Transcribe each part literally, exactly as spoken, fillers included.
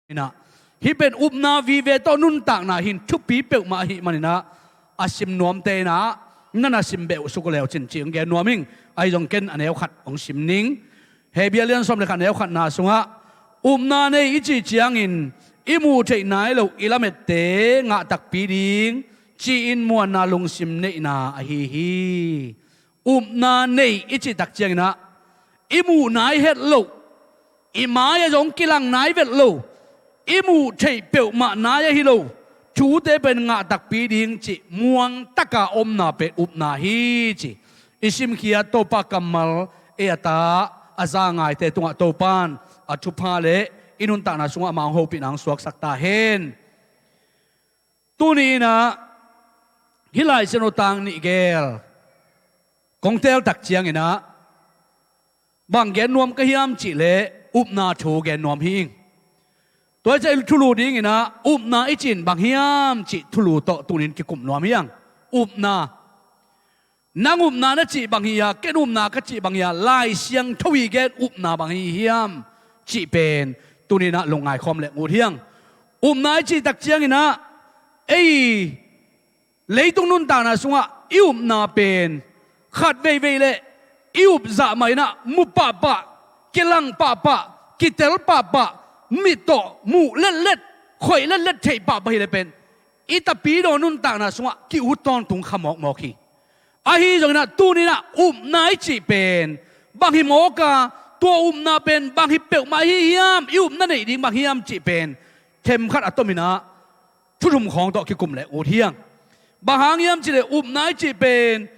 Inah, hih pen upna vive tawh nuntakna hin thupi peuhmah ahih maninah, a sim nuamte inah, na na sim beh uh suk leu cin cih hong gen nuam ing. Ahi zong ken a neu khat hong sim ning. Hebru a lian sawm le khat, neu khatna sungah, upna nei i cih ciangin i muh theih nai loh i lamette ngah takpi ding ci-in muanna lungsim neihna ahi hi. Upna nei i cih tak cianginah, i muh nai het loh, i mai-ah zong kilang nai vet lo, i muh theih peuhmah nai ahi lo thute pen ngah takpi ding cih muangtaka omna pen upna hi ci. I simkhiat Topa kammal ei a ta a za ngaite tungah Topan a thupha le i nuntakna sungah amah hong hopihna hong suaksak ta hen. Tuni inah hih Lai Siangtho tang nih gel kong tel tak cianginah bang gen nuam ka hiam cih leh upna thu gen nuam hi ing. Tua hi ciah i thulu dinginah upna i cih in bang hiam cih thulu tawh tunin kikum nuam hi ang. Upna. Nang upna na cih bang hi a, ken upna ka cih bang hi a, Lai Siangtho i gen upna bang hi hiam cih pen tuninah lungngai khawm le ut hi ang. Upna i cih tak cianginah ei leitung nuntakna sungah i upna pen khat veivei le i up zah mah inah mu pahpah, kilang pahpah, kitel pahpah, mit tawh muh letlet, khoih letlet theih pahpah hi le pen i tapidaw nuntakna sungah ki-ut tawntung kha mawkmawk hi. Ahi zonginah tuninah upna i cih pen bang hi mawk a, tua upna pen bang hi peuhmah hi hiam, i upna neih ding bang hiam cih pen themkhat a tominah thu thum khawng tawh kikum le ut hi ang. Bang hang hiam cih leh upna i cih pen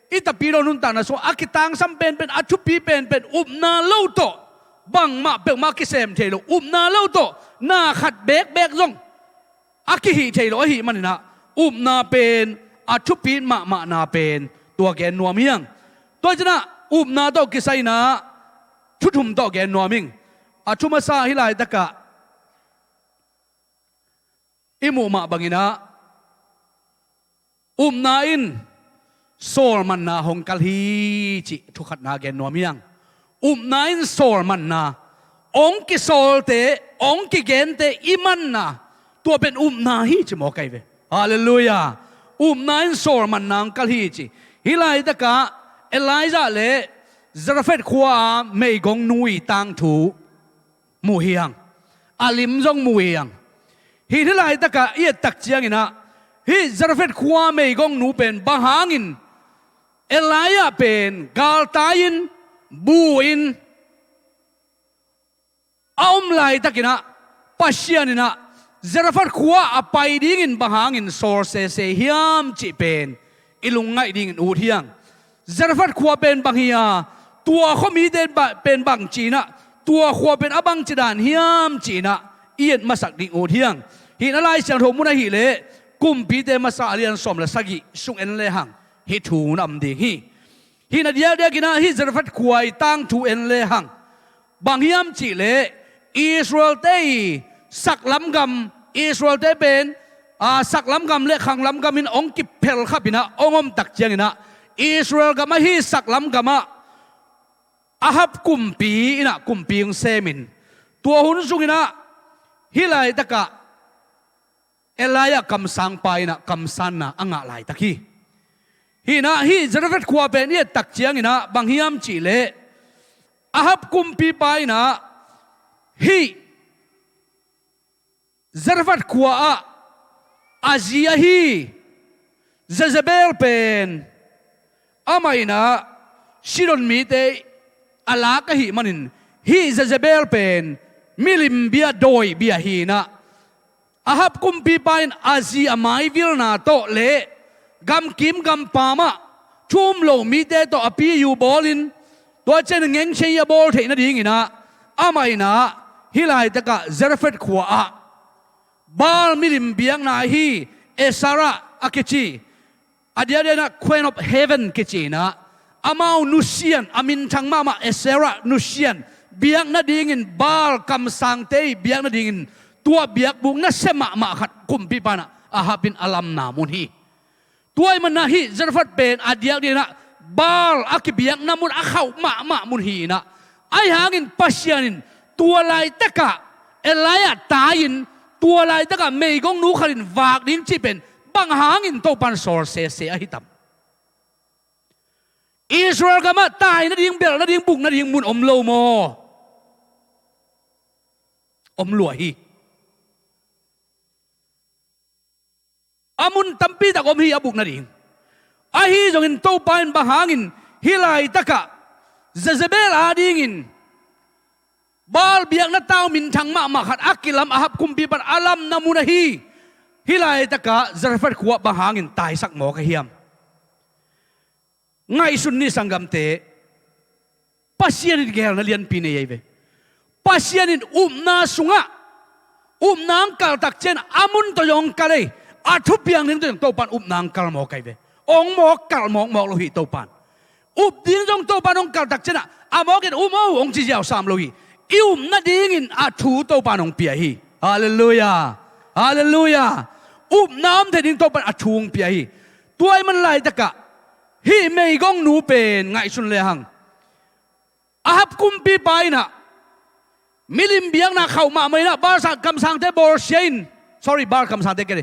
i tapidaw nuntakna sungah a kitangsam penpen, a thupi penpen upna lo tawh bangmah peuhmah kisem thei lo, upna lo tawh na khat bekbek zong a kihih thei lo ahih maninah upna pen a thupi mahmahna pen tua gen nuam hi ang. Tua hi cianah upna tawh kisai inah thu thum tawh gen nuam ing. A thu masa hih laitakah i muh mah banginah upna in sawlmanna hong kal hi cih thu khatna gen nuam hi ang. Upna in sawlmanna, hong kisawlte, hong kigente i manna, tua pen upna hi ci mawk ahi ve. Halleluiah. Upna in sawlmanna hong kal hi ci. Hih laitakah Elijah le Zarephath khua-a meigongnu i tangthu mu hi ang. A lim zong mu hi ang. Hih, hih laitakah i et tak cianginah hih Zarephath khua meigongnu pen bang hangin Elijah pen galtai-in, bu-in a om laitakinah Pasian inah Zarephath khua a pai dingin bang hangin sawl sese hiam cih pen i lungngaih dingin ut hi ang. Zarephath khua pen bang hi a, tua khuamite ba-, pen bang ci inah, tua khua pen a bangci dan hiam ci inah i et masak ding ut hi ang. Hih na Lai Siangtho mun ahih leh Kumpite masa a lian sawm le sagih sung en lehang hih thu na om ding hi. Hih na diakdiakinah hih Zarephath khua i tangthu en lehang bang hiam cih leh Israel-te i saklam gam, Israel-te pen, a, saklam gam le khanglam gam in hong kiphelkhap inah hong om tak cianginah Israel gam ahi saklam gamah Ahab kumpi inah kumpi hong semin, tua hun sunginah hih laitakah Elijah kamsangpa inah kamsanna a ngah laitak hi. Hih inah hih Zarephath khua pen i et tak cianginah bang hiam cih leh Ahab kumpipa inah hih Zarephath khua-ah a zi ahi Jezebel pen amah inah Sidon mite a lak ahih manin hih Jezebel pen milim bia, dawi bia hi inah Ahab kumpipa in a zi a maivilna tawh le gamkim gampam ah thu um lo mite tawh a piyu bawlin, tua ciang ngengchei a bawl theih nadinginah amah inah hih laitakah Zarephath khua-ah Baal milim biakna ahi Asherah a kici, a diakdiakinah Queen of Heaven kici inah amau nusian, a minthang mahmah Asherah nusian biak nadingin, Baal kamsangte i biak nadingin tua biakbuk nasia mahmah khat kumpipa inah Ahab in a lamna mun hi. Tua ahih manin hih Zarephath pen a diakdiakinah Baal a kibiakna mun, a khauh mahmah mun hi inah, ahi hangin Pasian in tua laitakah Elijah tai-in tua laitakah meigongnu khat in vak ding cih pen bang hangin Topan sawl sese ahi tam? Israel gamah tai nading, belh nading, buk nading mun om lo maw? Om lua hi. A mun tampi tak om hi a buk nading. Ahi zongin Topa in bang hangin hih laitakah Jezebel adingin Baal biakna tau minthang mahmah khat a kilam Ahab kumpi pan a lamna mun ahi hih laitakah Zarephath khua bang hangin taisak mawk a hiam? Ngaihsun ni sanggamte, Pasian in geelna lianpi nei ahi ve. Pasian in upna sungah, upna hong kaltak ciang a mun tawh zong kal ei, a thupiang ding tawh zong Topan upna hong kal mawk ahi ve. Hong mawk kal mawkmawk lo hi Topan. Up ding zong Topan hong kaltak ciangah a mawkin um o hong ci ziau sam lo hi. I upna dingin a thu Topan hong pia hi. Halleluiah. Halleluiah. Upna om thei ding Topan a thu hong pia hi. Tua ahih man laitakah hih meigongnu pen ngaihsun lehang, Ahab kumpipa inah milim biakna khauh mahmah inah Baal sang, kamsangte bawlsia in, sorry, Baal kamsangte kei,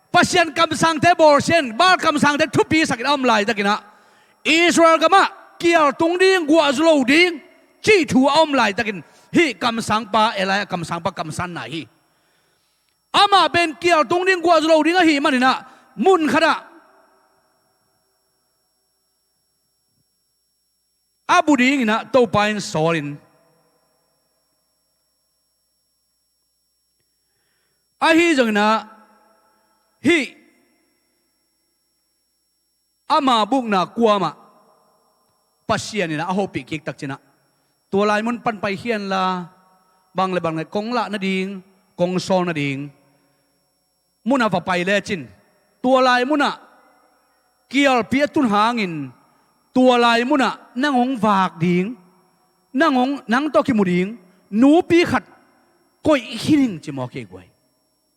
Pasian kamsangte bawlsia in Baal kamsangte thupisakin a om laitakinah Israel gamah kial tung ding, guahzu lo ding cih thu a om laitakin hih kamsangpa Elijah kamsangpa kamsanna hi. Amah pen kial tung ding, guahzu lo ding ahih maninah mun khatah a bu dinginah Topa in sawlin, ahi zonginah hih ama bukna kuamah Pasian inah a hopih kik takcinah tua lai mun pan paikhia inla, bang le bang le kong lah nading, kong sawl nading munah va pai lecin, tua lai munah kialpi a tun hangin tua lai munah nang hong vak ding, nang hong, nang tawh kimu ding nupi khat koih khin ing ci mawk hi guai.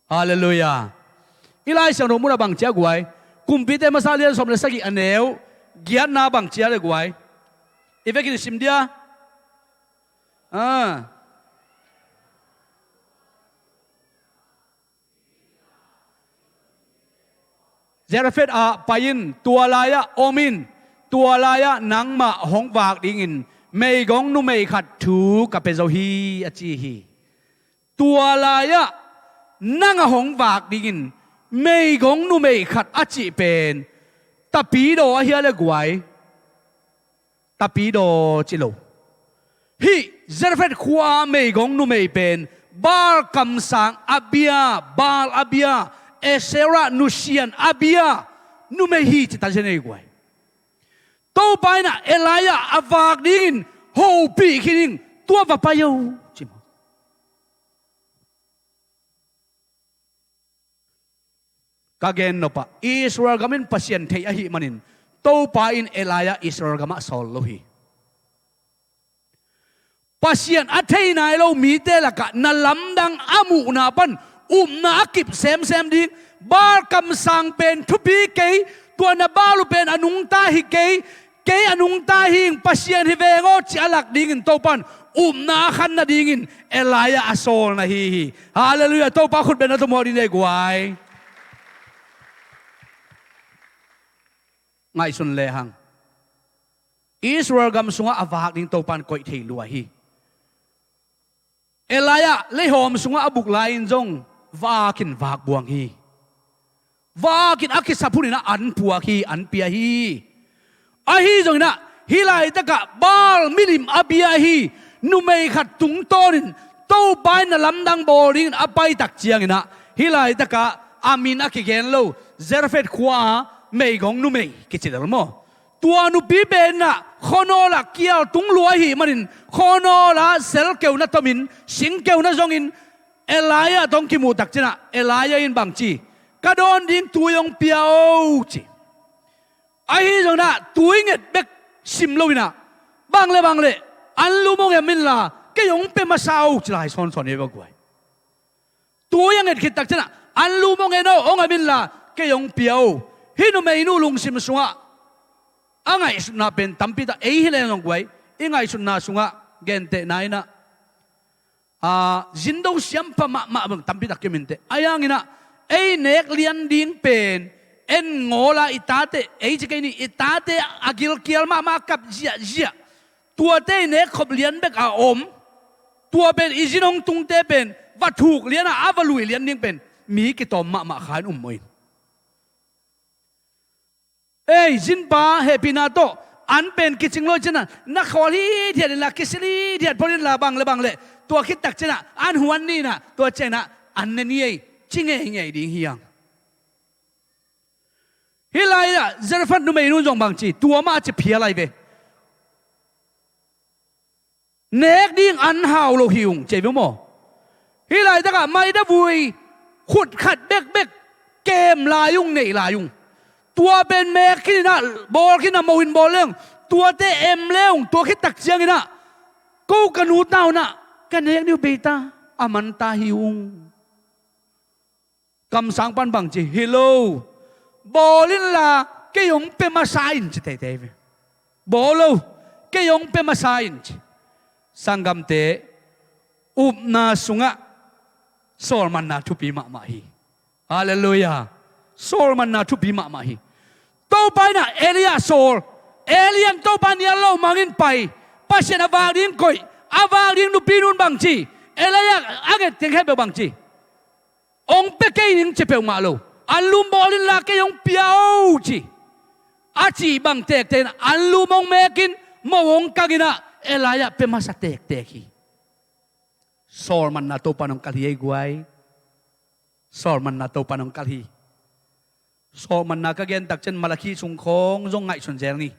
Halleluiah. I Lai Siangtho munah bang cia guai? Kumpite masa lian sawm le sagih a neu giatna bang cia le guai? I vekin i sim dia. Ah. Zarephath ah pai in, tua lai-ah om in, tua lai-ah nangmah hong vak dingin meigong numei khat thu ka pia zo hi, a ci hi. Tua lai-ah nang a hong vak dingin meigong numei khat a cih pen tapidaw a hia le guai? Tapidaw ci lo. Hih Zarephath khua meigong numei pen Baal kamsang a bia, Baal a bia, Asherah nusian a bia numei hi ci ta zen ei guai. Topa inah Elijah a vak dingin hopih khin ing, tua va pai o ci maw. Ka gen nopah Israel gam in Pasian thei ahih manin Topa in Elijah Israel gamah sawl lo hi. Pasian a thei nai lo mite lakah na lamdang a muhna pan upna a kip semsem ding, Baal kamsang pen thupi kei, tua na Baal uh pen a nungta hi kei, kei a nungta hi ing, Pasian hi veng aw ci a lak dingin Topan upna a khan nadingin Elijah a sawlna hi hi. Halleluiah. Topa khut beng na tawh muak ding nei guai. Ngaihsun lehang Israel gam sungah a vak ding Topan koih thei lua hi. Elijah leihawm sungah a buk lai-in zong vakin vak buang hi. Vakin a kisap huninah an puak hi, an pia hi. Ahi zonginah hih laitakah Baal milim a bia hi numei khat tungtawnin Topa in na lamdang bawl dingin a paitak cianginah hih laitakah a min a kigen lo Zarephath khua-a meigong numei kici lel maw? Tua nupi pen inah khuanawl ah kial tung lua ahih manin khuanawl ah sel keu na tomin sing keu na zongin Elijah tawh hong kimuh takcinah Elijah in bang ci? Ka dawn ding tui hong pia o ci. Ahi zonginah tui nget bek sim loinah bang le bang le an lum hong em inla kei hong pia masa o ci lai sawnsawn hi va guai. Tui a nget khit takcinah an lum hong en o, hong em inla kei hong pia o. Hih numeinu lungsim sungah a ngaihsutna pen tampi tak ei hi leng zong guai, i ngaihsutna sungah gentehna inah a, zindo siampha mahmah bang tampi tak kimin teh. A, hiang inah ei nek lian ding pen en ngawl a, i tate, ei ci kei ni, i tate a gilkial mahmah a kap ziahziah, tuate i nek khop lian bek a om. Tua pen i zin hong tungte pen va thuk lian a, a va lui lian ding pen mi kitawm mahmah kha in um mawh in. Ei, zinpa hehpihna tawh an pen kicing lo i cih ciangin na khawl hithiat inla, kisil hithiat phot inla, bang le bang le, tua khit tak ciangin an huan ni inah, tua ciangin an ne ni ei, ci ngeingei ding hi hang. Hih lai-ah Zarephath numei nu zong bang ci, tua mah a ci phial lai ve. Nek ding an hau lo hi ung, ci ei ve maw. Hih laitakah maidavui khut khat bekbek kem lai ung, neih lai ung. Tua pen mek khin inah, bawl khin a, mo in bawl le ung. Tuate em le ung, tua khit tak ciang inah, ko ka nu ta un ah, ka nek ding uh bei ta, a man ta hi ung. Kamsang pan bang ci, hi lo, bawl inla kei hong pia masa in, ci teitei ve. Bawl lo, kei hong pia masa in, ci. Sanggamte, upna sungah sawlmanna thupi mahmah hi. Halleluiah. Sawlmanna thupi mahmah hi. Topa inah Elijah sawl, Elijah in Topa nial lo mangin pai, Pasian a vak ding koih, a vak ding nupi nu in bang ci, Elijah a nget teng khempeuh bang ci, hong pia kei ning ci peuhmah lo. Anlum bawl inla kei hong pia o, ci. A cih bang tektek inah anlum hong mek in, mo hong kang inah Elijah pia masa tektek hi. Sawlmanna Topa in hong kalh hi ei guai. Sawlmanna Topa in hong kalh hi. Sawlmanna ka gen tak ciang Malakhi sung khawng zong ngaihsun zel ni.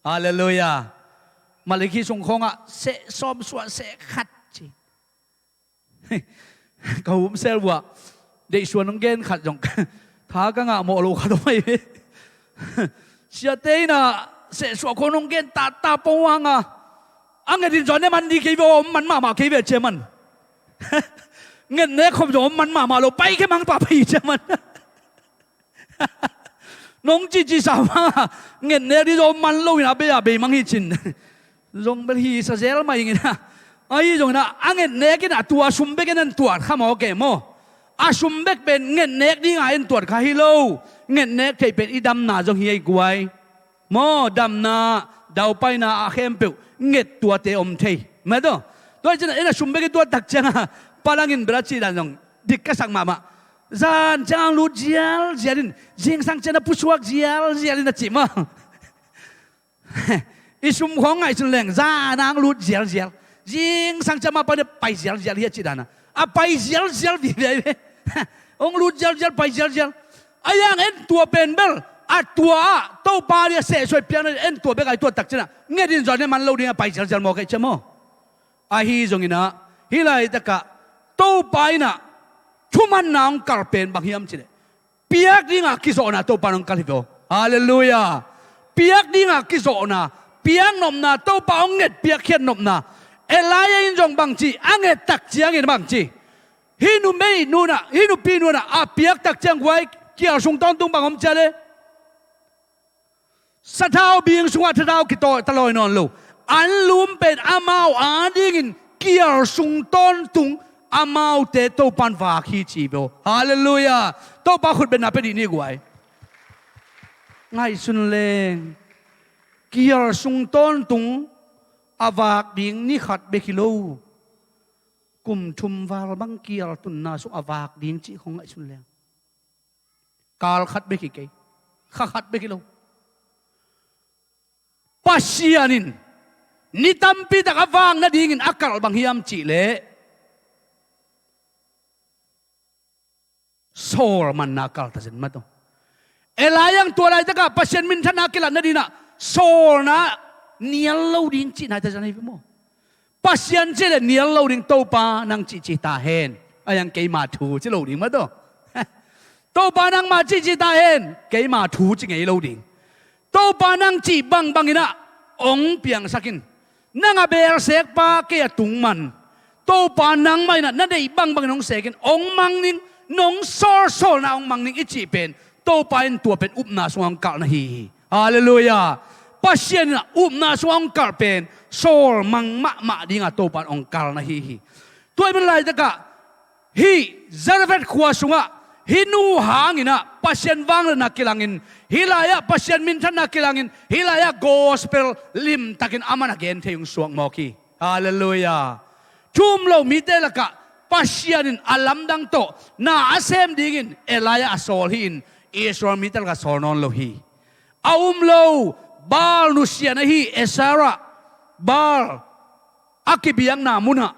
Halleluiah. Malakhi sung khawngah seh sawm suah seh khat ci. Ka humsel uh ah deihsuan hong gen khat zong tha ka ngah mawh lo khat om ahi ve. Siate inah seh suah khawng hong gen tata pong uh hang a, a nget in zong ne man ding kei ve, om man mahmah kei ve, a ci a man. Nget nek khop zong om man mahmah lo, pai khe mang pah pai, ci a man. Nong cihcih sa mah, nget nek ding zong man lo in a bei a bei mang hi cin. Zong bel hi sa zel mah ing inah. Ahi zong inah a nget nek inah tua sum bek in en tuat kha maw, kei maw. A sum bek pen nget nek dinga en tuat kha hi lo. Nget nek theih pen i damna zong hi ei guai. Maw, damna, daupaina a khempeuh nget tuate om thei. Mah tawh. Tua hi cinah en a sum bek i tuat tak cianga palangin bel a cih dan zong dik ka sak mahmah. Zan ciang lut zialzial in, zingsang ciang a pusuak zialzial in a cih maw. I sum khawng ngaihsun leng zan ang lut zialzial. Zingsang ciang mah pai le pai zialzial hi a cih dana. A pai zialzial vive hi ve. Hong lut zialzial, pai zialzial. A hiang en tua pen bel a tua ah Topa dia sehsuai piakna en tua bek a i tuat tak cinah nget in zong ne man lo ding a pai zialzial maw kei cia maw. Ahi zong inah hih laitakah Topa inah thumanna hong kalh pen bang hiam cileh piak dinga kizawhna Topa in hong kalh hi ve aw. Halleluiah. Piak dinga kizawhna, piak nopna, Topa hong nget piakkhiat nopna. Elijah in zong bang ci, a nget tak ciangin bang ci. Hih numei nunah, hih nupi nunah a piak tak ciang guai kial sung tawntung bang om cia le. Sathau bing sungah thathau kitawh talawi nawn lo. An lum pen amau adingin kial sung tawntung amaute Topan vak hi ci ve aw. Halleluiah. Topa khutbetna pia dih ni guai. Ngaihsun leng. Kial sung tawntung a vak ding ni khat bek hi lo. Kum thum val bang kial tunna sung a vak ding cih khong ngaihsun leng. Kal khat bek hi kei. Kha khat bek hi lo. Pasian in ni tampi tak a vak nadingin a kalh bang hiam cihleh sawlmanna kal tazen mah tawh. Elijah tua laitakah Pasian minthanna kilat nadinah sawlna nial lo ding cihna tazen ahi ve maw. Pasian cih le nial lo ding, Topa nang cihcih ta hen. A hiang keima thu ci lo ding mah tawh. Topa nangmah cihcih ta hen, keima thu ci ngei lo ding. Topa nang cih bangbang inah hong piangsak in. Nang a belsekpa kei a tungman. Topa nangmah inah na deih bangbangin hong sekin hong mang ning, nong sawlsawlna hong mang ning i cih pen Topa in tua pen upna sungah hong kalhna hi hi. Halleluiah. Pasian inah upna sungah hong kalh pen sawlmang mahmah dinga Topa in hong kalhna hi hi. Tua ahih man laitakah hih Zarephath khua sungah hih nu hanginah Pasian vangliatna kilangin, hih lai-ah Pasian minthanna kilangin, hih lai-ah gospel limtakin aman a gen thei hong suak mawk hi. Halleluiah. Thu um lo mite lakah Pasian in a lamdang tawh na a sem dingin Elijah a sawl hi-in, Israel mite lakah sawl nawn lo hi. A um lo Baal nusian ahi Asherah, Baal a kibiakna munah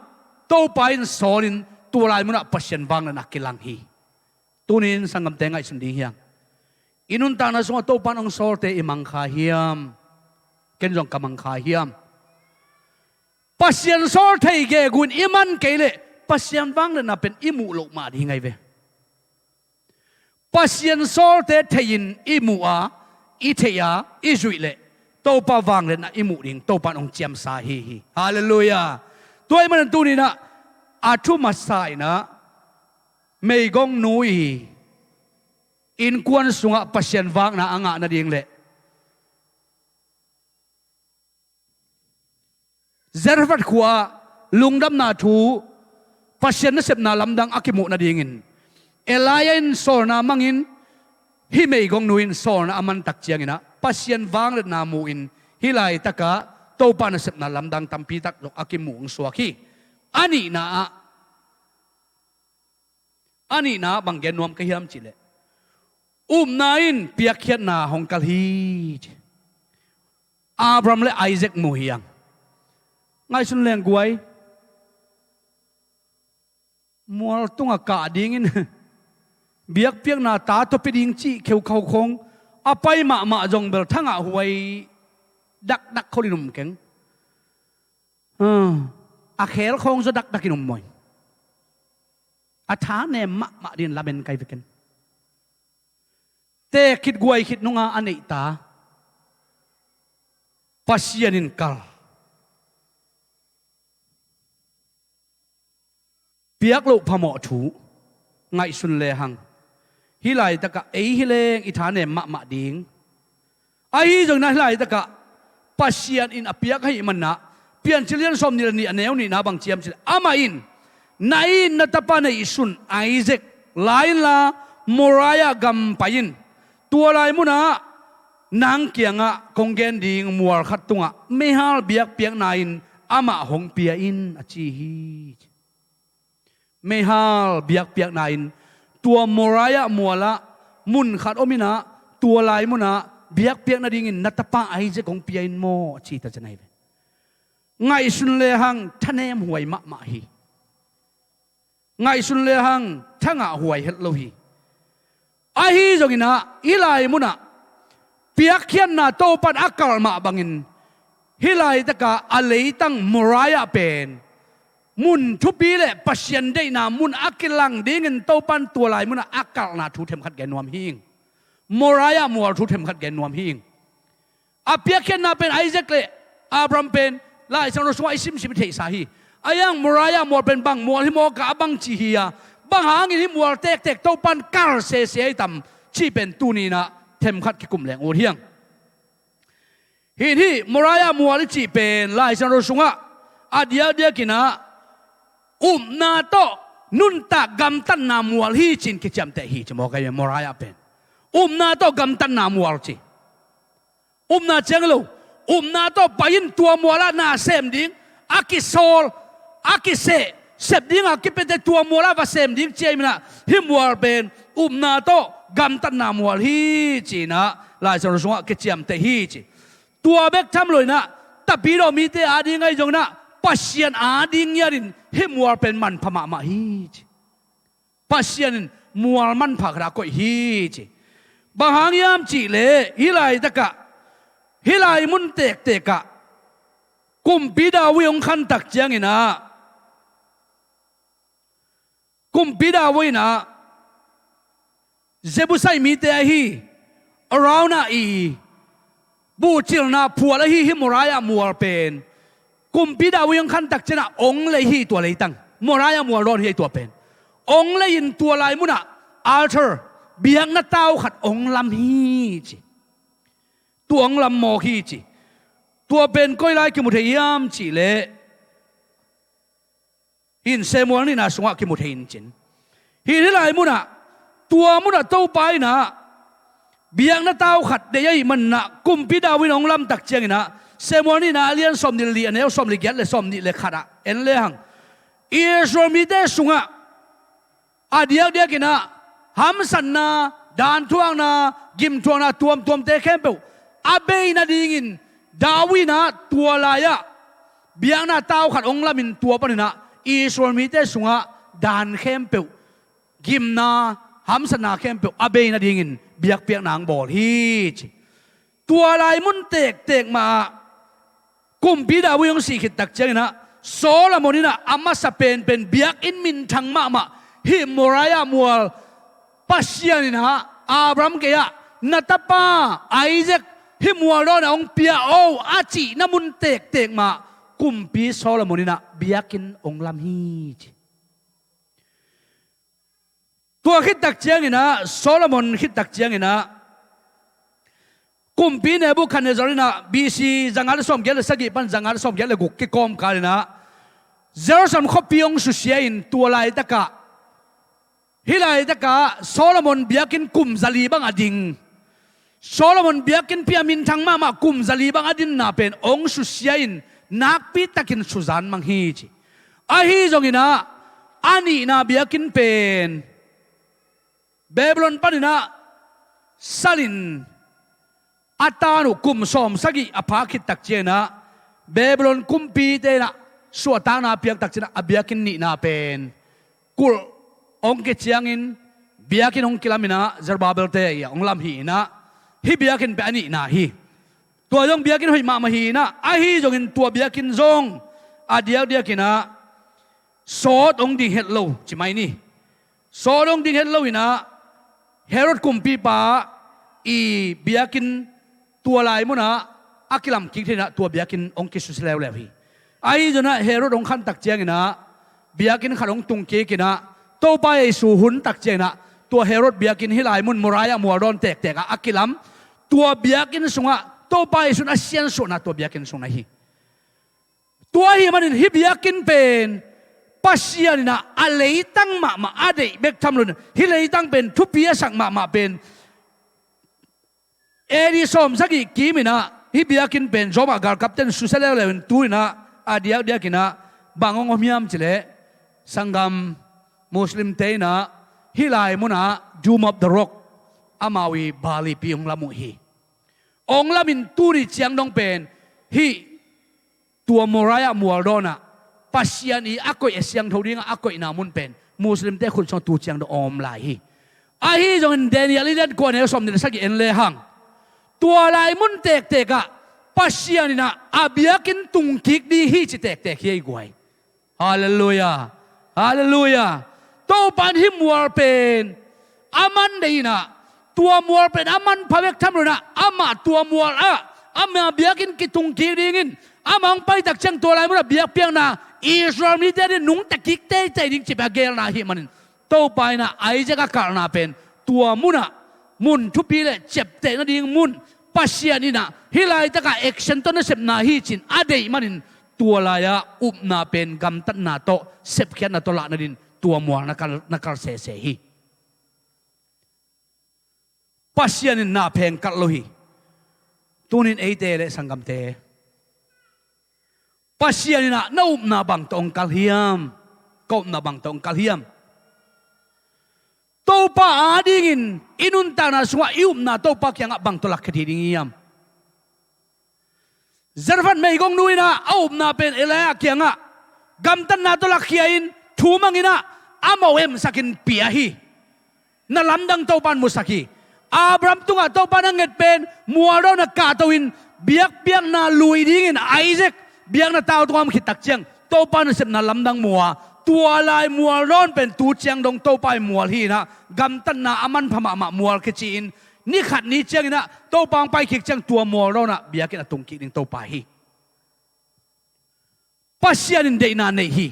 Topa in sawlin, tua lai munah Pasian vangliatna kilang hi. Tunin sanggamte, ngaihsun ding hiam? I nuntakna sungah Topa in hong sawlte i mang kha hiam? Ken zong ka mang kha hiam? Pasian sawl thei gegu-in i man kei leh Pasian vangliatna pen i muh loh mah ding ahi ve. Pasian sawlte thei-in i muh a, i theih a, i zuih leh Topa vangliatna i muh ding Topa in hong ciamsa ahi hi. Halleluiah. Tua ahih manin tuninah a thu masa inah meigongnu i innkuan sungah Pasian vakna a ngah nading leh Zarephath khua-ah lungdamna thu, Pasian nasepna lamdang a kimuh nadingin Elijah in sawlna mangin, hih meigongnu in sawlna a mantak cianginah Pasian vangliatna mu-in hih laitakah Topa nasepna lamdang tampitak zong a kimuh hong suak hi. A nihna ah, a nihna ah bang gen nuam ka hiam cihleh, upna in piakkhiatna hong kal hi ci. Abraham le Isaac mu hi hang. Ngaihsun leng guai, mual tungah kah dingin biakpiakna ta tawh pia ding cih kheukhau khawng a pai mahmah zong bel thangah huai dakdak khol in um keng. A khel khawng zaw dakdakin um maw. A thanem mahmah dingin lamen kai veken. Teek khit guai khit nunga a neihta Pasian in kal. Piak loh phamawh thu ngaihsun lehang, hih laitakah ei hi leng i thanem mahmah ding. Ahi zongin ah hih laitakah Pasian in a piak ahih manah, Piancil lian sawmnih le nih a neu nihna bang ci hiam cihleh, amah in, na it na tapa neihsun Isaac la inla Moriah gam pai in, tua lai munah nang kiangah kong gen ding mual khat tungah meihal biakpiakna in amah hong pia in, a ci hi. Meihal biakpiakna in tua Moriah mualah mun khat om inah, tua lai munah biakpiak nadingin na tapa Isaac hong pia in maw, a ci ta ciang ahi ve. Ngaihsun lehang thanem huai mahmah hi. Ngaihsun lehang thangah huai het lo hi. Ahi zongin ah hih lai munah piakkhiatna Topa in a kalh mah bangin, hih laitakah a leitang Moriah pen mun thupi le Pasian deihna mun a kilang dingin Topa in tua lai munah a kalhna thu themkhat gen nuam hi ing. Moriah mual thu themkhat gen nuam hi ing. A piakkhiatna pen Isaac le Abraham pen Lai Siangtho sungah i simsim i theihsa hi. Ahi hang Moriah mual pen bang mual hi maw ka, a bangci hi a, bang hangin hih mual tektek Topa in kal sese ahi tam cih pen tuni inah themkhat kikum leng ut hi hang. Hih, hih Moriah mual i cih pen Lai Siangtho sungah a diakdiakin ah upna tawh nuntak gamtatna mual hi ci-in kiciamteh hi ci maw, ka hi Moriah pen. Upna tawh gamtatna mual ci. Upna ciang hi lo. Upna tawh pai in tua mualah na sem ding, a kisawl, a kiseh, sep dinga kipiate tua mualah va sem ding ci ahih manah hih mual pen upna tawh gamtatna mual hi ci-in ah Lai Siangtho sungah kiciamteh hi ci. Tua bek tham loin ah, Tapidaw mite ading ahi zongin ah, Pasian ading ngiatin hih mual pen manpha mahmah hi ci. Pasian in mual manpha khat a koih hi ci. Bang hang hiam cihleh hih laitakah, hih lai mun tektekah Kumpi David hong khantak ciangin ah, Kumpi David in ah Jebusai mite ahi Araunah i buhcilna phual ahi hih Moriah mual pen Kumpi David hong khantak ciangin ah ong lei hi tua leitang. Moriah mual dawn hi tua pen. Ong lei-in tua lai munah altar, biakna tau khat ong lam hi ci. Tua ong lam mawk hi ci. Tua pen koi lai kimu thei hiam cihleh in Samuel nihna sungah kimu thei in cin. Hih, hih lai munah, tua munah Topa inah biakna tau khat deih ahih maninah kumpi David in hong lamtak cianginah Samuel nihna a lian sawmnih le li, a neu sawmnih le giat le sawmnih le khatah en lehang, Israel mite sungah a diakdiakinah hamsatna, danthuakna, gimthuakna tuamtuamte khempeuh a bei nadingin David inah tua lai-ah biakna tau khat hong lamin tua paninah Israel mite sungah dan khempeuh, gimna, hamsatna khempeuh a bei nadingin biakpiakna hong bawl hi ci. Tua lai mun tektek mahah kumpi David hong sih khit tak cianginah Solomon inah a masa penpen biakinn minthang mahmah hih Moriah mual Pasian inah Abraham kiangah na tapa Isaac hih mual dawnah hong pia o a cihna mun tektek mah kumpi Solomon inah biakinn hong lam hi ci. Tua khit tak cianginah, Solomon khit tak cianginah, kumpi Nebuchadnezzar inah B C zanga le sawmgiat le sagih pan zanga le sawmgiat le guk kikawmkal inah Jerusalem khuapi hong susia in tua laitakah, hih laitakah Solomon biakinn kum zali bang a ding, Solomon biakinn pi a minthang mahmah kum zali bang a dinna pen hong susia in nakpitakin suzan mang hi ci. Ahi zonginah a nihna biakinn pen Babylon paninah salin a tan uh kum sawmsagih a phak khit tak cianginah Babylon kumpite inah suahtakna a piak tak cianginah a biakinn nihna pen kulh hong kiciangin biakinn hong kilaminah Zerubbabel-te hong lam hi inah hih biakinn pen a nihna hi. Tua zong biakinn hoih mahmah hi inah ahi zongin tua biakinn zong a diakdiakinah sawt hong ding het lo ci mai ni. Sawt hong ding het lo inah Herod kumpipa i biakinn tua lai munah a kilamkik thei inah tua biakinn hong kisusia leuleu hi. Ahi zonah Herod hong khan tak cianginah biakinn khat hong tungkik inah Topa Jesu hun tak cianginah tua Herod biakinn hih lai mun Moriah mual dawn tektekah a kilam, tua biakinn sungah Topa Jesu in a siansuahna tua biakinn sung na hi. Tua ahih manin hih biakinn pen Pasian inah a leitang mahmah a deih bek tham loin hih leitang pen thupi a sak mahmah pen A D sawmsagih kiminah hih biakinn pen Roma galkapten susia leuleu in tu inah a diakdiakinah bang hong om hiam cileh, sanggam Muslimte inah hih lai munah Dome of the Rock amau i Baal lipi hong lam uh hi. Hong lamin tuni ciang dong pen hih tua Moriah mual dawnah Pasian i a koih a siangtho dingah a koihna mun pen Muslimte khut sungah tu ciang dong om lai hi. Ahi zongin Daniel i lian kua neu sawmnih le sagih en lehang tua lai mun tektekah Pasian inah a biakinn tungkik ding hi ci tektek hi ei guai. Halleluiah. Halleluiah. Topa in hih mual pen a man deih inah tua mual pen a manpha bek tham loinah amah tua mual ah ama biakinn kitungkik dingin amah hong paitak ciang tua lai munah biakpiakna Israel mite ading nungta kik teitei ding cih pen a geelna ahih manin Topa inah Isaac a kalhna pen tua munah mun thupi le ciapteh nading mun Pasian inah hih laitakah action tawh nasepna hi cin a deih manin tua lai-ah upna pen gamtatna tawh sepkhiatna tawh lah nadin tua mual na kal, na kal sese hi. Pasian in na pheng kalh lo hi. Tunin eite le sanggamte, Pasian inah na upna bang tawh hong kal hiam? Ka upna bang tawh hong kal hiam? Topa adingin i nuntakna sungah i upna Topa kiangah bang tawh lakkhia thei ding hiam? Zarephath meigongnu inah a upna pen Elijah kiangah gamtatna tawh lakkhia in thu mang inah amau emsakin pia hi. Na lamdang Topa in musak hi. Abraham tungah Topa in a nget pen mual dawnah kahto in biakpiakna lui dingin Isaac biakna tau tungah om khit tak ciang Topa nasepna lamdang mu a, tua lai mual dawn pen tu ciang dong Topa i mual hi inah gamtatna a manpha mahmah mual kici-in ni khat ni cianginah Topa hong paikik ciang tua mual dawnah biakinn a tungkik ding Topa hi. Pasian in deihna nei hi.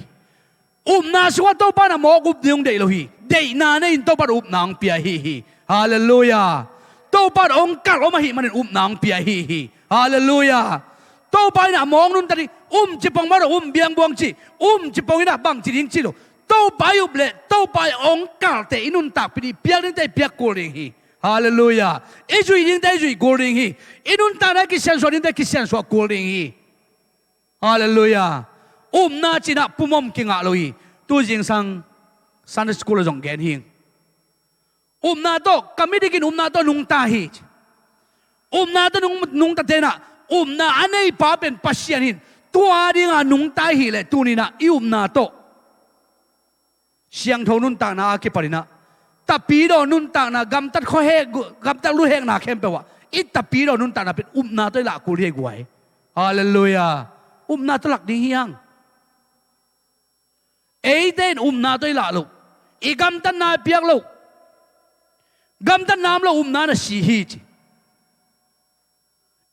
Upna sungah Topa in a mawk up ding hong deih lo hi. Deihna nei in Topa in upna hong pia hi hi. Halleluiah. Topa in hong kalh om ahih manin upna hong pia hi hi. Halleluiah. Topa in a mawng nunta ding, um cipong mah lo, um biangbuang ci, um cipong in a bangci ding ci lo. Topa i up le Topa i ong kalhte i nuntakpih ding, piak dingte i piak kul ding hi. Halleluiah. I zuih dingte i zuih kul ding hi. I nuntakna i kisiansuah dingte i kisiansuah kul ding hi. Halleluiah. Upna cinah pumom kingah lo hi. Tu zingsang Sunday school a zong gen hi. Upna tawh, ka mi dikin upna tawh nungta hi. Upna tawh nung, nungta tenah, upna a neipa pen Pasian hin. Tua dinga nungta hi leh tuninah i upna tawh siangtho nuntakna a kipaninah, tapidaw nuntakna, gamtat khuahek, gamtat luhekna khempeuh ah i tapidaw nuntakna pen upna tawh i lahkul hi guai. Halleluiah. Upna tawh lak ding hiang. Eite in upna tawh i lah loh, i gamtatna i piak loh. Gamtatna om lo upna na si hi ci.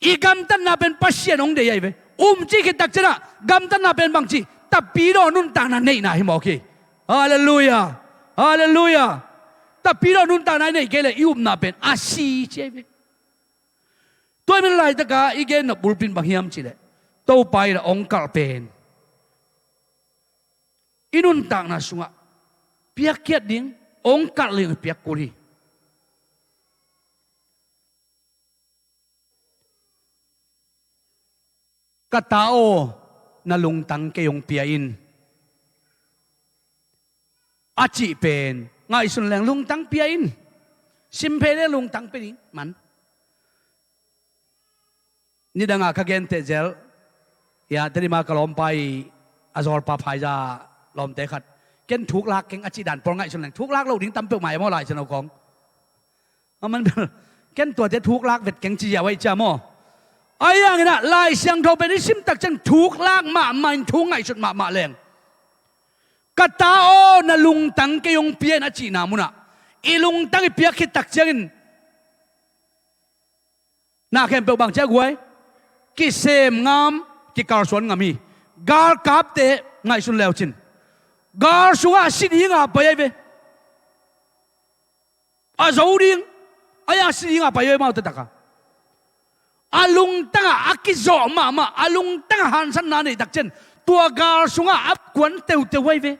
I gamtatna pen Pasian hong deih ahi ve. Um cih khit takcianah gamtatna pen bangci, tapidaw nuntakna neihna hi mawk hi. Halleluiah. Halleluiah. Tapidaw nuntakna i neih kei le i upna pen a si ci ahi ve. Tua i min laitakah i gen nop bulpi in bang hiam cihleh, Topa in a ong kalh pen i nuntakna sungah piakkhiat ding, ong kalh ding piak kul hi. Ka ta aw, na lungtang kei hong pia in, a cih pen ngaihsun leng lungtang pia in. Sim phei leng lungtang pia ding man. Nidangah ka genteh zel, ya, Tedim a ka lawmpa i a zawlpa phaiza lawmte khat, ken thuklak keng a cih dan pawl ngaihsun leng thuklak lo ding tam peuhmah e maw, Lai Siangtho kong. A man bel, ken tuate thuklak vet keng ci ziau ahi cia maw. Ahi hanginah Lai Siangtho pen i sim takciang thuklak mahmah in thu ngaihsut mahmah leng, ka ta aw, na lungtang kei hong pia in a cihna munah i lungtang i piak khit takciangin na khempeuh bang ciah guai, kisem ngam, kikalsuan ngam hi. Galkapte ngaihsun leucin, gal sungah si dinga pai ahi ve. A zo ding, a ya si dinga pai ahi ve, maute takah. A lungtangah a kizawh mahmah, a lungtangah hansanna nei takcian, tua gal sungah a kuan teuteu ahi ve.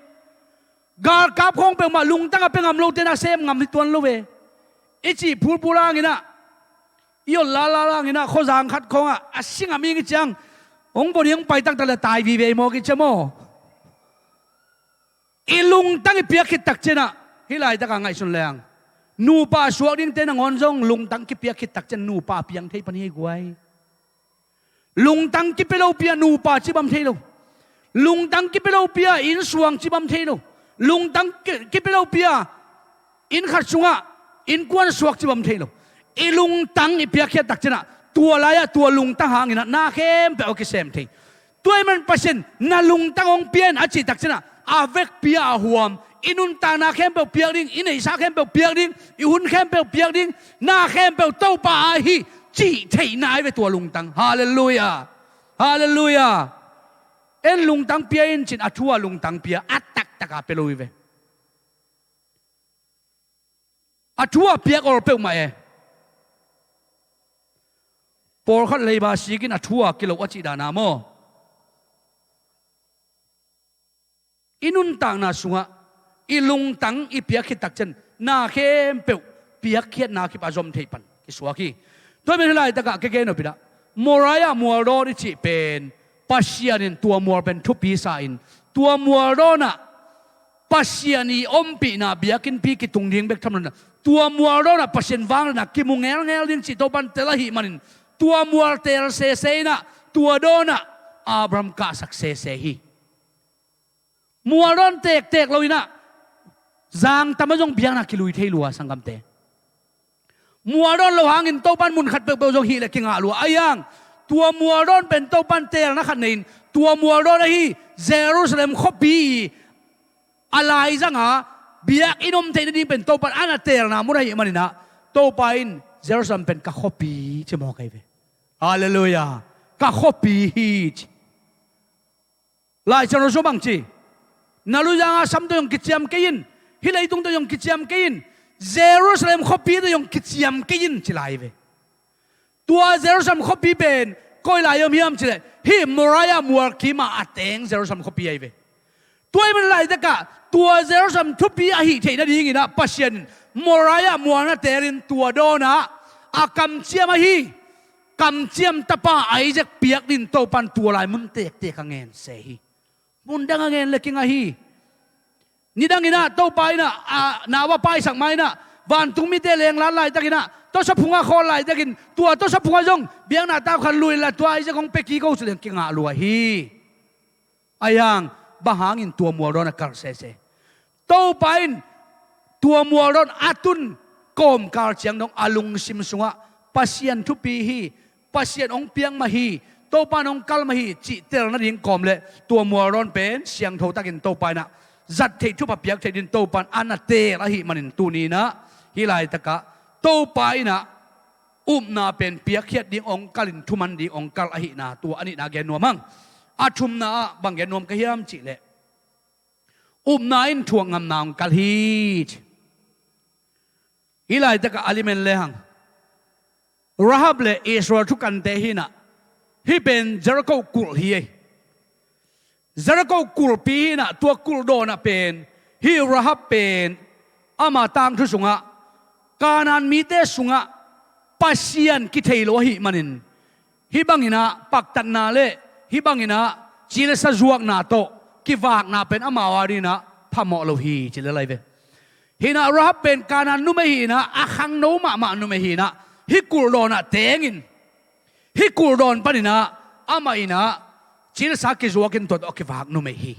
Galkap khawng peuhmah lungtang a pia ngam lote na sem ngam hi tuan lo ve. I cih phulphul hanginah, i ol lala hanginah khuazang khat khawngah a si ngam ing i ciang, hong bawh ding hong pai taktak le tai vive i mawk i cia maw. I lungtang i piak khit takcianah, hih laitakah ngaihsun leng, nupa suak dingte nangawn zong lungtang kipiak khit takcian nupa piang thei pan hi guai. Lungtang kipia lopi a nupa cibam thei lo. Lungtang kipia lopi a innsuang cibam thei lo. Lungtang ki-, kipia lopi a inn khat sungah innkuan suak cibam thei lo. I lungtang i piakkhiat takcianah, tua lai-ah tua lungtang hanginah na khempeuh a kisem thei. Tua ahih man Pasian, na lungtang hong pia in a cih takcianah, a vekpi a huam, i nuntakna khempeuh piak ding, i neihsa khempeuh piak ding, i hun khempeuh piak ding, na khempeuh Topa a hi cih theihna ahi ve tua lungtang. Halleluiah. Halleluiah. En lungtang pia in cin a thu a lungtang pia, a taktaka pia lo hi ve. A thu a piak ol peuhmah e. Pawlkhat leiba sikin a thu a kilo a cih dana maw. I nuntakna sungah i lungtang i piak khit takcian na khempeuh piakkhiatna kip a zom thei pan kisuak hi. Tua men hi laitakah ka gen nop inah, Moriah mualdawn i cih pen Pasian in tua mual pen thupi sa in, tua mualdawnah Pasian i ompihna biakinnpi kitung ding bek tham lo inah, tua mualdawnah Pasian vangliatna kimu ngelngel ding cih Topan tel ahih manin, tua mual teel sese inah, tua dawnah Abraham kahsak sese hi. Mualdawn tektek lo inah, zangtam a zong biakna kilui thei lua, sanggamte. Mualdawn lo hangin Topan mun khat peuhpeuh zong hih le kingah lua. Ahi hang, tua mualdawn pen Topan teelna khat nei in, tua mualdawn ahi Jerusalem khuapi i a laizanga biakinn om theih nading pen Topan a na teelna mun ahih maninah, Topa in Jerusalem pen ka khuapi ci mawk ahi ve. Halleluiah. Ka khuapi hi ci. Lai Siangtho sung bang ci? Na luzanga sam tawh zong kiciam kei in, hih leitung tawh zong kiciam kei in, Jerusalem khuapi tawh zong kiciam kei in ci lai ve. Tua Jerusalem khuapi pen Koi lai om hiam cileh, hih Moriah mual kimah a teng Jerusalem khuapi ahi ve. Tua ahih man laitakah tua Jerusalem thupi ahih theih nadingin ah Pasian in Moriah mual na teelin tua dawnah a kamciam ahi, kamciam tapa Isaac piak dingin Topan tua lai mun tektek a ngen se hi. Mun dang a ngen le kinga hi. Nidangin ah Topa in ah, a, nau a paisak ma in ah, vantung mite lenglat laitakin ah, tawsa phungah khawl laitakin, tua tawsa phungah zong biakna tau khat lui la, tua Isaac hong pia kik o ci leng kingah lua hi. Ahi hang, bang hangin tua mualdawn a kal sese? Topa in tua mualdawn a tun kawmkal ciang dong a lungsim sungah Pasian thupi hi, Pasian hong piak mah hi, Topa in hong kal mah hi cih tel nading kawm le tua mualdawn pen siangtho takin Topa in ah zat theih thupha piak theih dingin Topa in a na teel ahih manin tuni in ah hih laitakah Topa in ah upna pen piakkhiat ding hong kalin thuman ding hong kal ahihna tua a nihna gen nuam hang. A thumna ah bang gen nuam ka hiam cihleh, upna in thuak ngamna hong kal hi ci. Hih laitakah a limen le hang, Rahab le Israel thukante hi in ah, hih pen Jericho kulh hi ei. Jericho kulhpi hi in ah, tua kulh dawnah pen hih Rahab pen ama tangthu sungah, Kanaan mite sungah Pasian kithei lo ahih manin, hih bangin ah paktatna le hih bangin ah cilesa zuakna tawh kivakna pen amau adingin ah phamawh lo hi ci le lai ve. Hi in ah Rahab pen Kanaan numei hi in ah, a khangno mahmah numei hi in ah, hih kulh dawnah tengin, hih kulh dawn panin ah amah in ah cilesa kizuakin tua tawh a kivak numei hi.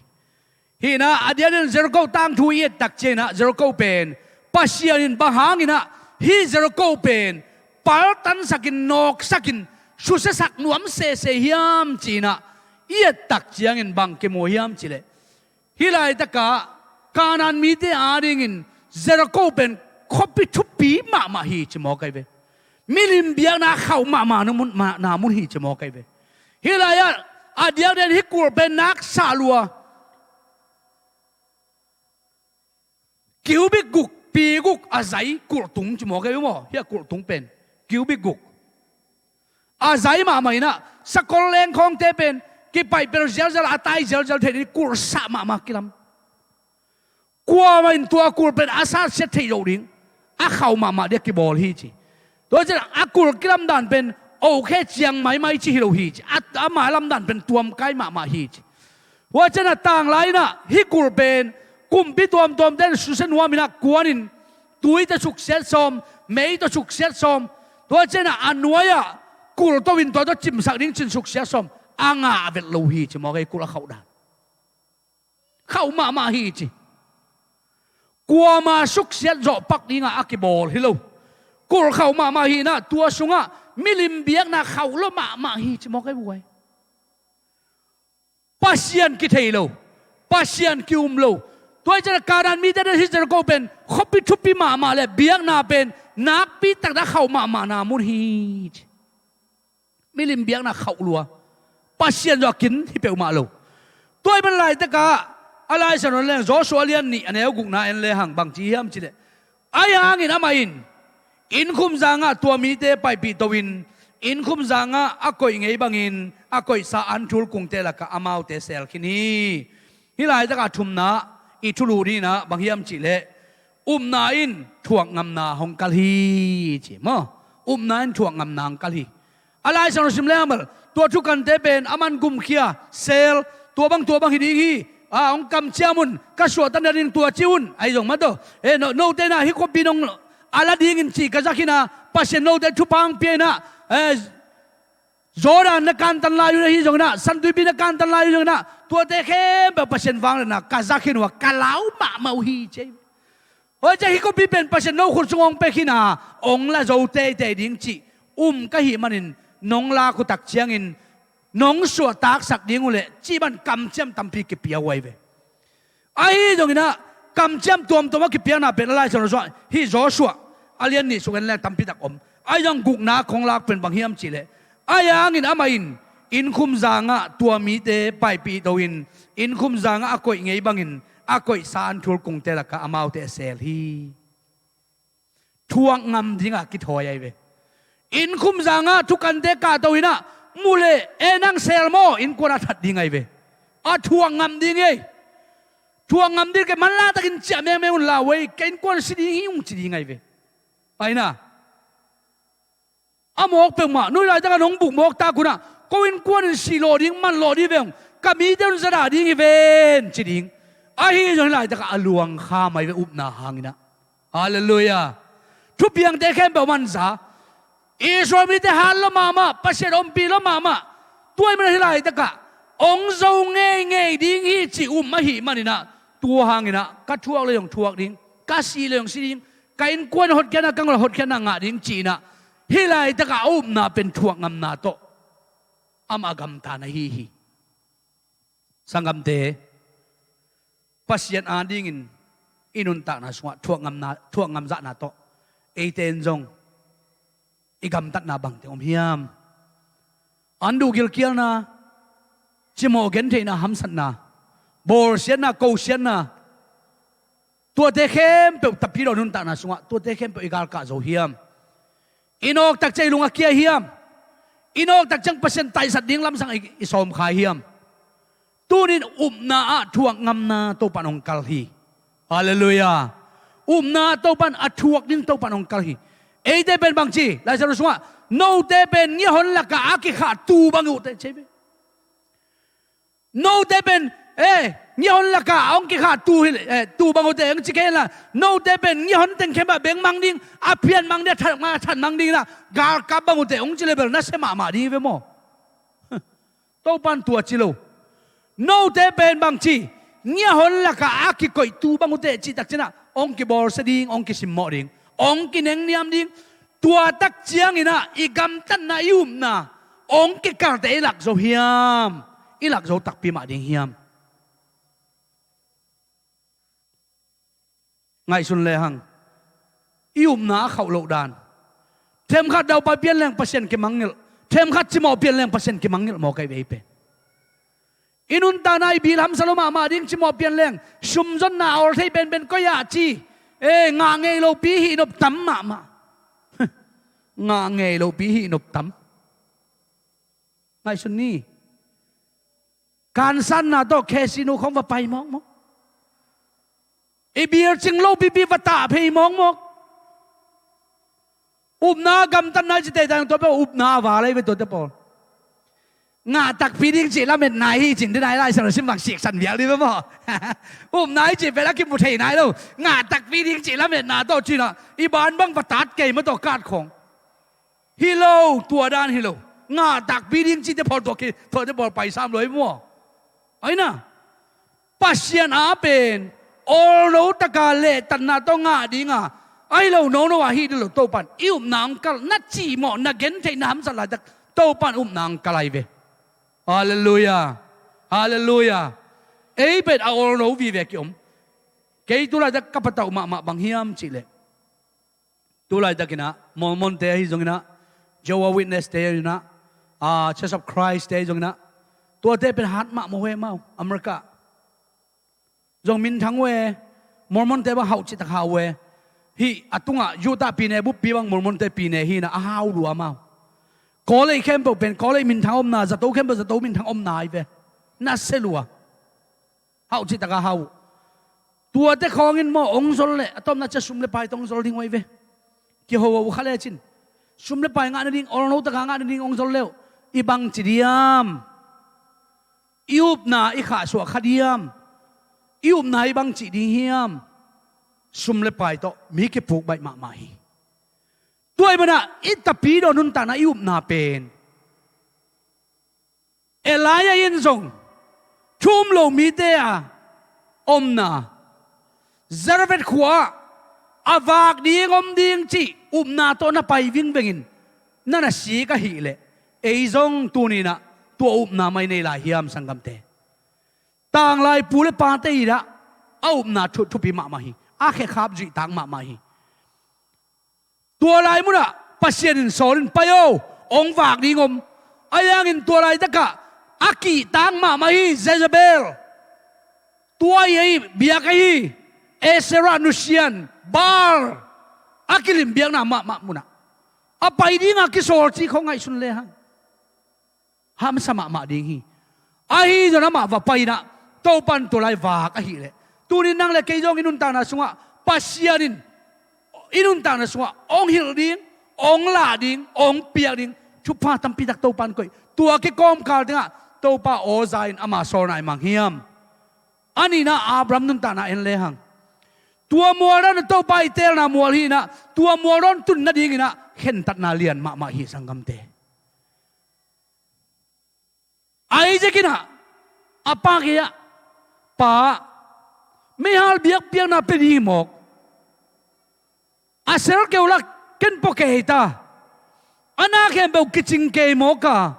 Hi in ah a diakdiakin Jericho tangthu i et tak ciangin ah Jericho pen Pasian in bang hangin ah hih Jericho pen paltansakin, nawksakin, susiasak nuam sese hiam ci in ah i et tak ciangin bang kimu hiam cihleh, hih laitakah Kanaan mite adingin Jericho pen khuapi thupi mahmah hi ci mawk ahi ve. Milim biakna khauh mahmah na mun, ma-, na mun hi ci mawk ahi ve. Hih lai-ah a diakdiakin hih kulh pen nak sah lua, cubic guk, pi guk a zai kulh tung ci mawk ahi ve maw. Hih a kulh tung pen cubic guk a zai mahmah in ah, sakol lengkhawngte pen kipaihpel zialzial, a tai zialzial theih ding kulh sah mahmah kilam. Kuamah in tua kulh pen a satsiat theih loh ding a khauh mahmah ding a kibawl hi ci. Tua ciangin a kulh kilamdan pen okhei ciang maimai ci hi lo hi ci. A, ama lamdan pen tuamkai mahmah hi ci. Tua ciangin a tanglai in ah hih kulh pen kumpi tuamtuamte in susia nuam in ah kuanin, tui tawh suksiat sawm, mei tawh suksiat sawm. Tua ciangin a nuai-ah kulh to in tua tawh cimsak ding ci-in suksiat sawm. A ngah vet lo hi ci mawk ahi, kulh a khauhdan. Khauh mahmah hi ci. Kuama suksiat zawh pak dingah a kibawl hi lo. Kulh khauh mahmah hi in ah tua sungah milim biakna khauh lua mahmah hi ci mawk ahi ve. Pasian kithei lo, Pasian ki-um lo. Tua hi ciangin Kanaan mite adingin hih Jericho pen khuapi thupi mahmah le biakna pen nakpi taktak khauh mahmahna mun hi ci. Milim biakna khauh lua, Pasian zong a kin hi peuhmah lo. Tua ahih man laitakah a Lai Siangtho leng Joshua a lian nih a neu gukna en le hang bang ci hiam cihleh, ahi hangin amah in innkhum zangah tua mite paipih to-in, innkhum zangah a koih ngei bangin a koihsa anthul kungte lakah amaute seel khin hi. Hih laitakah a thumna i thulu ding in ah bang hiam cihleh, upna in thuak ngamna hong kal hi ci maw. Upna in thuak ngamna hong kal hi. A Lai Siangtho sim le hang bel, tua thukante pen a man gumkhia, seel, tua bang tua bang hi ding hi. A, hong kamciam un, ka suahtakna ding tua ci un, ahi zong mah tawh. E, no, note in ah hih khuapi nong a la dingin ci ka za khin a, Pasian note thupha hong pia in ah, e, Jordan na kantan lai un ahi zongin ah, Santuipi na kantan lai un zongin ah, tuate khempeuh Pasian vangliatna ka za khin uh a, ka lau mahmah uh hi ci. Tua ciang hih khuapi pen Pasian no khut sung hong pia khin a, hong la zo teitei ding cih um ka hih manin nong lak uh tak ciangin nong suahtaksak ding uh leh cih bang kamciam tampi kipia uh ahi ve. Ahi zongin ah kamciam tuamtuam a kipiakna pen a Lai Siangtho sungah hih Joshua a lian nih sung en leng tampi tak om. Ahi zong gukna khong lak pen bang hiam cihleh, ahi hangin amah in innkhum zangah tua mite paipih to-in, innkhum zangah a koih ngei bangin a koihsa anthul kungte lakah amaute a seel hi. Thuak ngam dingah kithawi ahi ve. Innkhum zangah thukante kahto in ah, Mu leh, e, nang sel maw, innkuan a that ding ahi ve. A thuak ngam ding ei. Thuak ngam ding kei, manlatakin ciah mengmeng un la uh ei, ka innkuan si ding hi ung ci ding ahi ve. Aina. A mawk peuhmah, nui laitak a nong buk mawk tak hunah, ko innkuan in si lawh ding, man lawh ding ve ung, ka mite un zadah ding hi ven ci ding. Ahi zong hih laitakah a luang kha mai ve upna hanginah. Halleluiah. Thupiangte khempeuh manza. Israel mite hat lua mahmah, Pasian ompih lua mahmah. Tua ahih manin hih laitakah hong zo ngeingei ding hi cih um ahih maninah, tua hanginah ka thuak le zong thuak ding, ka si le zong si ding, ka innkuan hotkhiatna, ka ngol hotkhiatna ngah ding cihinah, hih laitakah a upna pen thuak ngamna tawh amah a gamta na hi hi. Sanggamte, Pasian adingin i nuntakna sungah thuak ngamna, thuak ngamzahna tawh eite in zong i gamtatna bangteng om hiam? An duh gilkialna, cimawh gentheihna, hamsatna, bawlsiatna, kosiatna, tuate khempeuh tapidaw nuntakna sungah tuate khempeuh i galkah zo hiam? I nawktak ciang i lung a kia hiam? I nawktak ciang Pasian taisat ding lamsang i, i sawmkhai hiam? Tunin upna ah thuak ngamna Topan hong kal hi. Halleluiah. Upna ah Topan a thuak ding Topan hong kal hi. Eite pen bangci, Lai Siangtho sungah, note pen ngiahon lakah a kikhah tuu bang uh teh ci hi ve. Note pen, eh, ngiahon lakah a hong kikhah tuu hi, eh, tuu bang uh teh hong ci kei la. Note pen ngiahon teng khempeuh ah beng mang ding, a phiat mang ding, a that mang, a that mang ding la, galkap bang uh teh hong ci le bel nasia mahmah ding hi ve maw? Topan tua ci lo. Note pen bangci, ngiahon lakah a kikoih tuu bang uh teh cihtak cinah hong kibawlsia ding, hong kisimmawh ding, hong kinengniam ding. Tuatak cianginah i gamtatna, i upna hong kikalte i lak zo hiam? I lak zo takpi mah ding hiam? Ngaihsun lehang, i upna a khauh loh dan. Themkhat daupai pian leng Pasian kimangngilh, themkhat cimawh pian leng Pasian kimangngilh maw, ka i vei pen. I nuntakna i bil hamsa lo mahmah ding, cimawh pian leng sumzonna a awl thei penpen koi ah ci. E, ngah ngei lopi hih nop tam mahmah. Ngah ngei lopi hih nop tam. Ngaihsun ni. Kansanna tawh casino khawng va pai mawkmawk. I bil cing lopipi va tah phei mawkmawk. Upna gamtatna i ci teh, tua peuh upna a val ahi ve tuate pawl. Ngah takpi ding cih lametna hi cin ding nai, Lai Siangtho sim bang siksan vial ding ve maw? Upna i cih pen a kimu thei nai lo. Ngah takpi ding cih lametna tawh cinah i ban bang va tat kei maw tawh kat khawng. Hi lo, tua dan hi lo. Ngah takpi ding cihte pawl tua khi, tuate pawl paisam lo hi maw? Aina. Pasian a pen awlno taka lehtatna tawh ngah dinga, ahi lo nono a hih ding lo, Topan i upna hong kal, na cihmawh, na gentheih, na hamsat laitak Topan upna hong kal ahi ve. Halleluiah. Halleluiah. Ei pen a awlno vive kiom. Kei tu laitak ka patauh mahmah bang hiam cihleh, tu laitakinah Mormon-te ahi zonginah, Jehovah Witness-te ahi zonginah, a, Church of Christ-te ahi zonginah, tuate pen hat mah maw, he mau America zong minthang uh e. Mormon-te bang hauh cihtak hau uh e. Hih a tungah Utah pine buppi bang Mormon-te pine hinah a hau lua mau. College khempeuh pen college minthang omna, zato khempeuh zato minthang omna ahi ve. Nasia lua. Hauh cihtakah hauh. Tuate khawngin maw hong zol leh a tawpna ciah sum le pai tawh hong zol ding uh ahi ve. Kiho uh kha lecin, sum le pai ngah nading, awlno taka ngah nading hong zol leh uh i bangci diam? I upna i khahsuah kha diam? I upna i bangci ding hiam? Sum le pai tawh mi kipuk baih mahmah hi. Tua ahih manah i tapidaw nuntakna, i upna pen Elijah in zong thu um lo mite a omna, Zarephath khua-ah a vak ding om ding cih upna tawh na pai vingvengin na na sik ahileh, ei zong tuninah tua upna mah i nei lai hiam, sanggamte? Tanglai pu le pate inah a upna thu, thupi mahmah hi. A khekhap zuihtak mahmah hi. Tua lai munah Pasian in sawl in, "Pai aw, hong vak ding om." Ahi hangin tua laitakah a kihtak mahmah hi. Jezebel, tua ahi, biak ahi, Asherah nusian, Baal, a kilim biakna mahmah munah a pai dinga kisawl cih khawng ngaihsun lehang. hamsa mahmah ding hi. Ahi zong amah va pai inah Topa in tua lai vak ahih leh, tuni nang le kei zong i nuntakna sungah Pasian in i nuntakna sungah hong hilh ding, hong lah ding, hong piak ding thupha tampi tak Topa in koih. Tua kikawmkal tengah Topa aw za in ama sawlna i mang hiam? A nihna Abraham nuntakna en lehang, tua mual dawnah Topa i teelna mual hi inah, tua mual dawn tun nading inah khentatna lian mahmah hi, sanggamte. Isaac inah a pa kiangah, "Pa, meihal biakpiakna pia ding hi mawk. A sel keu lak ken pua kei ta. A na khempeuh kicing kei mawk a.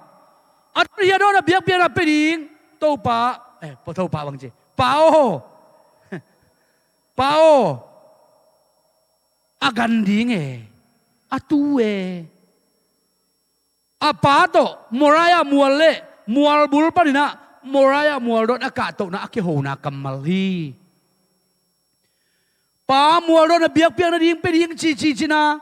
A tun hia dawnah biakpiakna pia ding, Topa, eh, Topa bang ci, Pa aw, Pa aw, a gan ding e, a tu e." A pa tawh Moriah mual le mual bul paninah Moriah mual dawn a kahtohna a kihona kammal hi. Pa mual dawnah biakpiakna ding pia ding cici cina,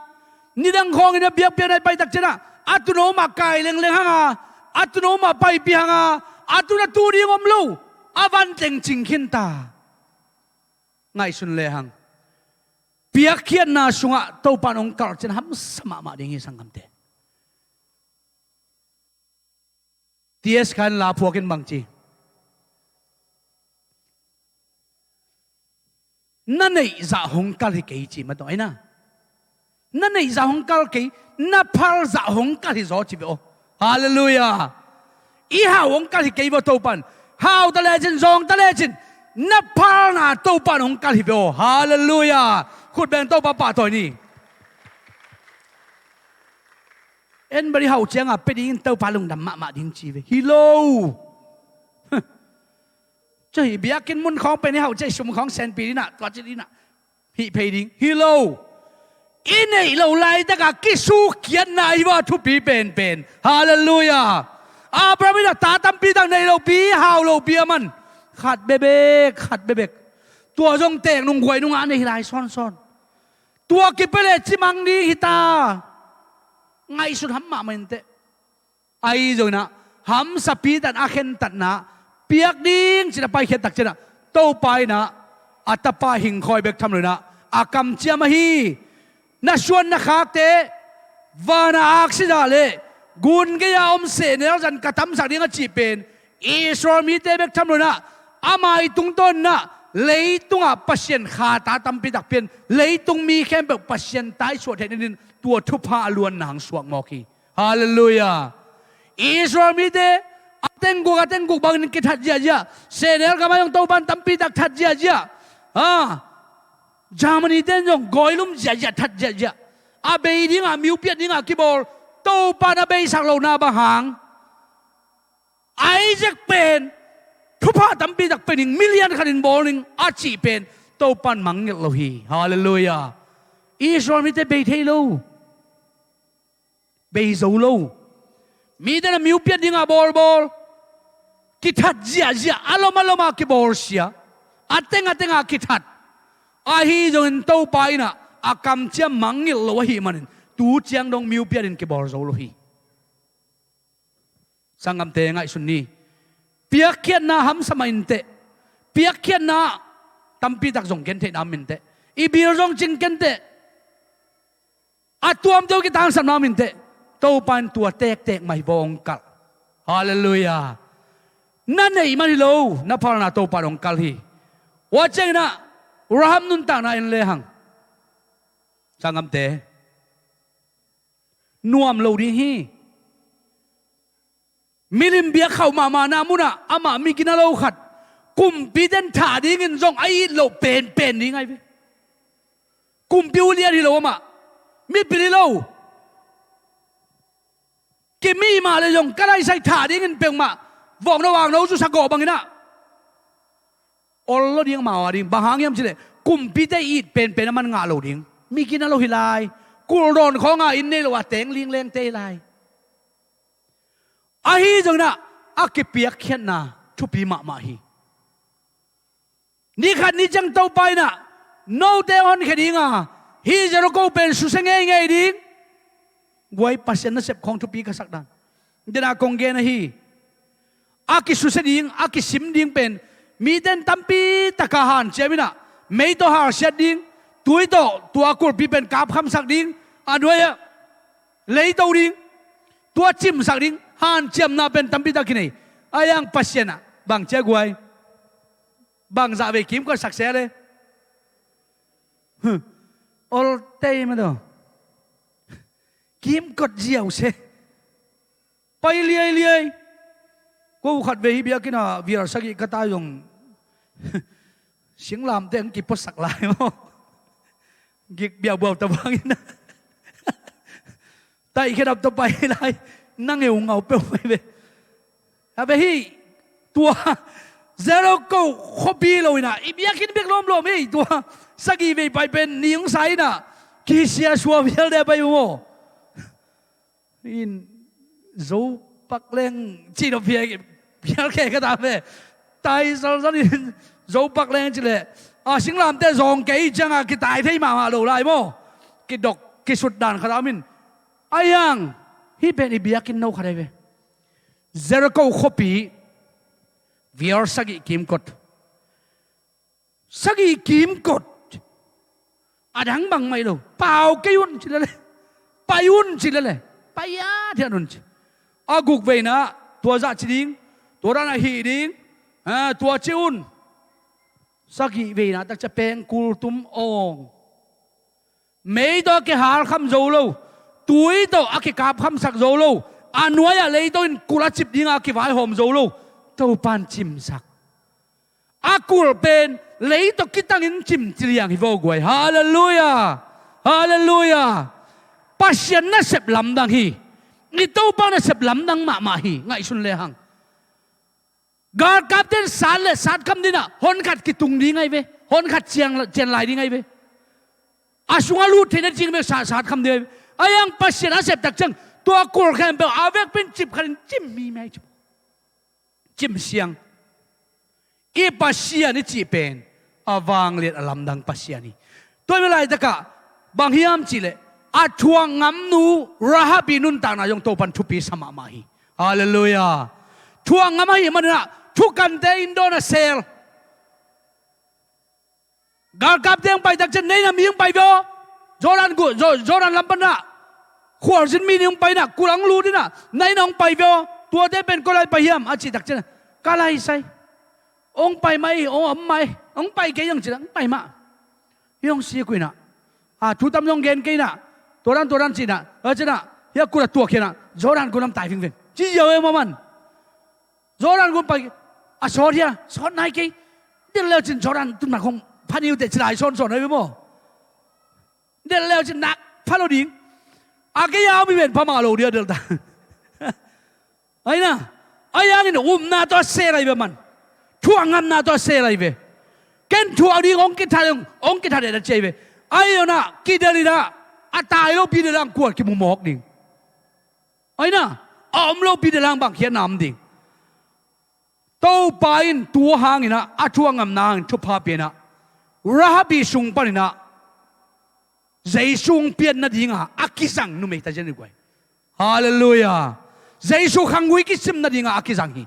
nidang khawngin a biakpiakna i paitak cianah a tuuno mah kai lengleng hanga, a tuuno mah paipi hanga, a tun a tu ding om lo, a van teng cing khin ta. Ngaihsun lehang, piakkhiatna sungah Topa in hong kalh cian hamsa mahmah ding hi, sanggamte. T S Khan la phuakin bang ci, "Na neih zah hong kalh hi kei," ci mah tawh aina. "Na neih zah hong kalh kei, na phal zah hong kalh hi zaw," ci ve aw. Halleluiah. "I hau hong kalh hi kei vaw Topa in. Hau ta lecin, zawng ta lecin, na phalna Topa in hong kalh hi ve aw." Halleluiah. Khut beng Topa pahtawi ni. En bari hau cianga pia dingin Topa lungdam mahmah ding ci ve. Hi lo. Cua hi biakinn mun khawng pen i hau ciai sum khawng senpi dinah, tua ci dinah, hih phei ding. Hi lo. I neih loh laitaka kisukhiatna hi va thupi penpen. Halleluiah. Abraham in a ta tampi tak neih lohpi, hau lohpi a man. Khat bebek, khat bebek. Tua zong teek nung guai nungah a nei hi lai sawnsawn. Tua kipia le cimang ding hita. Ngaihsut ham mahmah inteh. Ahi zonginah hamsapi tan a khentatna piak ding cin a paikhiat tak cianah Topa inah a tapa hingkhawi bek tham loinah a kamciam ahi. Na suan na khakte vana aksi dah le gun gei-a om sehnel zan ka tamsak ding a cih pen Israel mite bek tham loinah ama i tungtawninah leitungah Pasian khata tampi tak pian leitung mi khempeuh Pasian taisuah theih ninin tua thupha a luanna hang suak mawk hi. Halleluiah. Israel mite a tengguk a tengguk bangin kithat ziahziah. Sehnel gamah zong Topan tampi tak that ziahziah. Ha. Germany ten zong gawilum ziahziah, that ziahziah. A bei dingah, miupiat dingah kibawl Topan a beisak lohna bang hang Isaac pen thupha tampi tak pe ning, milian khatin bawl ning a cih pen Topan mangngilh lo hi. Halleluiah. Israel mite bei thei lo. Bei zo lo. Mite na miupiat dingah bawlbawl, kithat ziahziah, a lom a lomah kibawlsia, a teng a tengah kithat. Ahi zongin Topa inah a kamciam mangngilh lo ahih manin tu ciang dong miupiat in kibawl zo lo hi. Sanggamte ngaihsun ni. Piakkhiatna hamsa mah inteh. Piakkhiatna tampi tak zong gentheihna om inteh. I bil zong cing kenteh. A tuamte uh kitangsapna om inteh. Topa in tua tektek mah hi vawng kalh. Halleluiah. Na neih man hi lo, na phalna Topa in hong kalh hi. Ua cianginah Rahab nuntakna en lehang, sanggamte, nuam lo ding hi. Milim biak khauh mahmahna munah amah migina lo khat kumpite in thah dingin zong a it loh penpen ding ahi ve. Kumpi ulian hi lo amah, mipil hi lo. Kimih mah le zong ka laisai thah dingin peuhmah vawkno akno zusa gawh banginah ol lo ding, amau a ding. Bang hang hiam cileh kumpite it penpen a man ngah lo ding. Migina lo hi lai. Kulhdawn khawnga inn nei lo a teng linglengte hi lai. Ahi zonginah a kipiakkhiatna thupi mahmah hi. Ni khat ni ciang Topa inah note honkhia dinga hih Jericho pen susia ngeingei ding. Guai, Pasian nasep khawng thupi ka sak dan. Dena kong gen ahi. a kisusia ding, a kisim ding pen mite in tampi taka hanciam in ah, mei tawh halsiat ding, tui tawh tua kulhpi pen kapkhamsak ding, a nuai-ah leito ding, tua cimsak ding, hanciamna pen tampi tak kinei. Ahi hang Pasian ah bang ci a guai? Bang zah vei kimkotsak se le? Huh. Oltei mah tawh kimkot ziau se. Pai liailiai. Ko khat vei hih biakinn ah vial sagih ka tai zong singlamteh ang kipuasak lai maw? Gik biaubuau ta bangin ah, taih khedap tawh pai lai. Na ngeungau peuh mai ve. A ve hih, tua Jericho khuapi lo in ah, i biakinn bek lawmlawm hi. Tua sagih vei pai pen ni hong sa in ah, kisia sua vialte pai uh maw? In Zo pak leng cih tawh phial, phial khe ka tam ve. Tai salsal in Zo pak leng cih leh, a, singlamteh zawng kei ciangah kitai thei mahmah lo lai maw? Kidok kisut dan khat a om in. Ahi hang hih pen i biakinn no khat ahi ve. Jericho khuapi vial sagih kimkot. Sagih kimkot. A dang bangmah hi lo. Pau kei un ci lele, pai un ci lele, pai a thian un ci. A guk veina tua zah ci ding, tua dan a hih ding, a, tua ci un. Sagih veina tak cia pengkul tum awng. Mei tawh a kihalkham zo lo, tui tawh a kikapkhamsak zo lo, a nuai-ah leito in kulh a cip dinga a kivaihawm zo lo, Topan cimsak. A kulh pen lei tawh kitangin cim ci liang hi vaw guai. Halleluiah. Halleluiah. Pasian nasep lamdang hi. I Topa nasep lamdang mahmah hi. Ngaihsun lehang galkapten sat le sat kham dinah hon khat kitung ding ahi ve. Hon khat ciang, cian lai ding ahi ve. A sungah lut theihna ding bek sat, sat kham ding ahi ve. Ahi hang Pasian a sep tak ciang tua kulh khempeuh a vekpin cip khatin cim mi mai cip. Cim siang. I Pasian i cih pen a vanglian a lamdang Pasian hi. Tua mi laitakah bang hiam cihleh a thuak ngamnu Rahab i nuntakna zong Topan thupi sa mahmah hi. Halleluiah. Thuak ngam ahih maninah thukante in dawn a sel. Galkapte hong pai tak ciang, "Nai na mi hong pai ve aw. Jordan gu-, Jo-, Jordan lam panah khualzin mi nih hong pai inah, kulh hong lut inah, nai na hong pai ve aw. Tuate pen koi lai pai hiam?" a cih tak ciang, "Ka lai sai. Hong pai mah hi, hong om mah hi, hong pai kei hong," ci-in hong pai mah. Hih hong sik uh inah, a, thu tam zong gen kei inah, tua dan, tua dan ci inah, a ci inah, hih a kulh a tuak khia inah, Jordan gu lam tai vingveng. Ci ziau e maw man. Jordan gun pai a sawt hia, sawt nai kei. Del leu cin Jordan tun mak hong pha ni uh teh ci lai sawnsawn ahi ve maw. Del leu cin nak pha lo ding. A kei a om hi ven pha mah lo ding a del ta. Ahi na, ahi hangin upna tawh a sel ahi ve man. Thuak ngamna tawh a sel ahi ve. Ken thuak ding hong kithat, hong kithat et a ci ahi ve. Ahi zongin ah kidel inah a tai lopi del hang kua kimu mawk ding. Ahi na, a om lopi del hang bang khiatna om ding. Topa in tu hangin ah, a thuak ngamna hangin thupha pia inah, Rahab i sung panin ah Jesu hong pian nadinga a kizang numei ta zen i guai. Halleluiah. Jesu khanggui kisim nadinga a kizang hi.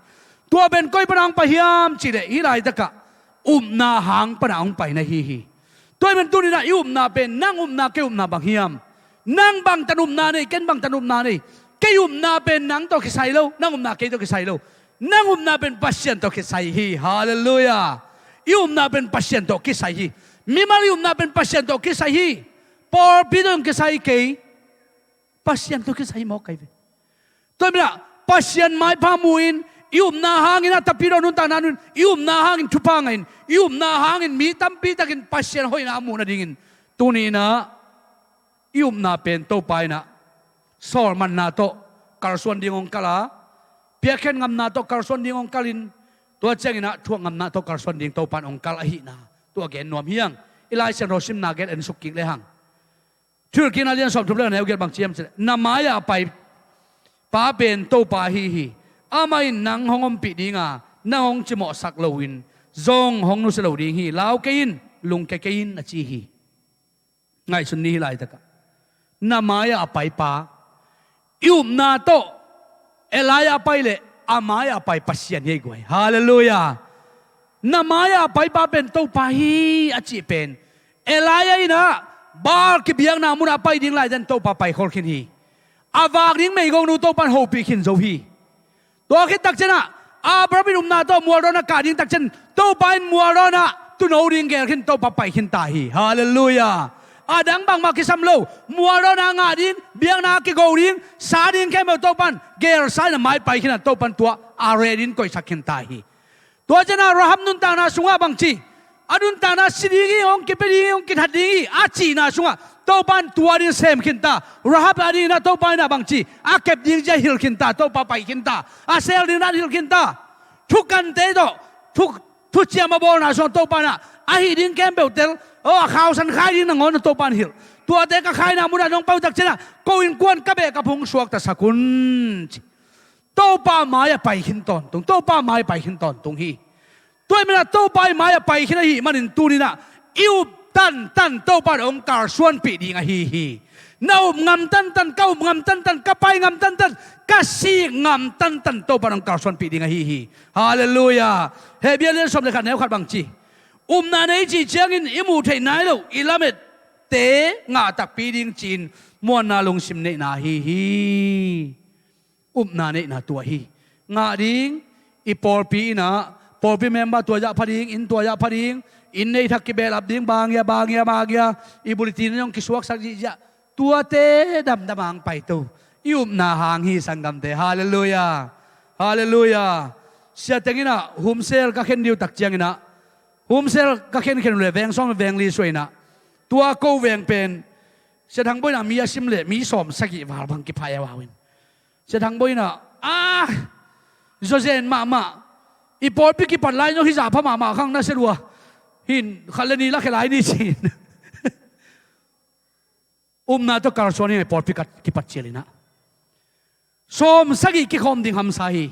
Tua pen koi pana hong pai hiam cihleh hih laitakah upna hang pana hong pai na hi hi. Tua hi pen tuninah i upna pen, nang upna, kei upna bang hiam? Nang bangtan upna nei, ken bangtan upna nei. Kei upna pen nang tawh kisai lo, nang upna kei tawh kisai lo. Nang upna pen Pasian tawh kisai hi. Halleluiah. I upna pen Pasian tawh kisai hi. Mimal i upna pen Pasian tawh kisai hi. Pawlpi tawh kisai kei. Pasian tawh kisai mawk ahi ve. Tua hi menah Pasian maipha mu-in, i upna hangin a tapidaw nuntakna nuin, i upna hangin thupha ngahin, i upna hangin mi tampi takin Pasian hoihna a muh nadingin, tuninah i upna pen Topa inah sawlmanna tawh kalsuan ding hong kal a, piakkhiat ngamna tawh kalsuan ding hong kalin, tua cianginah thuak ngamna tawh kalsuan ding Topa in hong kal ahihna tua gen nuam hi hang. I Lai Siangtho simna gen en suk kik lehang. Thuhilhkikna lian sawmthum le neu giat bang ci hiam cihleh, na mai-ah a pai pa pen Topa ahi hi. Amah in nang hong ompih dinga nang hong cimawhsak loin zong hong nusia lo ding hi. Lau kei in, lungkia kei in, a ci hi. Ngaihsun ni hih laitakah, na mai-ah a pai pa, i upna tawh Elijah a pai leh a mai-ah a pai Pasian hi ei guai. Halleluiah. Na mai-ah a paipa pen Topa hi a cih pen Elijah in ah Baal kibiakna munah a pai ding laitak in Topa paikhol khin hi. A vak ding meigongnu Topa in hopih khin zo hi. Tua khit takcianah Abraham in upna tawh mualdawnna kah ding takcian Topa in mualdawnna tuuno ding geel khin Topa pai khin ta hi. Halleluiah. A dang bangmah kisam lo, mualdawnna ngah ding, biakna kigo ding, sa ding khempeuh Topa in geelsa in a mai pai khinah Topa in tua a ready in koihsak khin ta hi. Tua cianah Rahab nuntakna sungah bangci, a nuntakna si ding hi, hong kipia ding hi, hong kithat ding hi a cihna sungah Topa in tua ding sem khin ta. Rahab a dinginah Topa inah bangci, a kep ding zia hilh khin ta, Topa pai khin ta. A sel dinginah hilh khin ta. Thukante tawh thu, thuciam a bawlna sungah Topa inah a hih ding khempeuh tel, aw, a khausan khai ding nangawn Topa in hilh. Tuate ka khaina munah nong pai uh takcianah ko innkuan ka beh ka phung suaktasak un, ci. Topa mai-ah pai khin tawntung, Topa mai-ah pai khin tawntung hi. Tua ahih manin ah Topa ii mai-ah pai khin ahih manin tuninah i up tantan Topa in hong kalsuanpih ding ahi hi. Na up ngam tantan, ka up ngam tantan, ka pai ngam tantan, ka sik ngam tantan Topa in hong kalsuanpih ding ahi hi. Halleluiah. Hebru lian sawm le khat neu khat bangci, upna nei cih ciangin i muh theih nai loh i lamette ngah takpi ding ci-in muanna lungsim neihna ahi hi. Upna neihna tua hi. Ngah ding, i pawlpi inah, pawlpi member tua zah pha ding, inn tua zah pha ding, inn nei thak kibelap ding, bangia, bangia, bangia, i bulletin zong kisuaksak zihziah. Tuate damdam hang paito. I upna hang hi sanggamte. Halleluiah. Halleluiah. Siateng inah humsel ka khen ding uh takcianginah, humsel ka khenkhen uh le veng sawm veng li suah inah, tua ko veng pen Sia Thang Boih inah mi a sim leh mi sawm sagih val bang kipha e vau in. Sia Thang Boih inah, ah, zawzen mahmah. I pawlpi kipat lai zong hih zah pha mahmah khang na sia lua. Hin khat le nih lakhia lai ni ci-in upna tawh kalsuan hi. I pawlpi kipat cial inah sawm sagih kikhawm ding hamsa hi.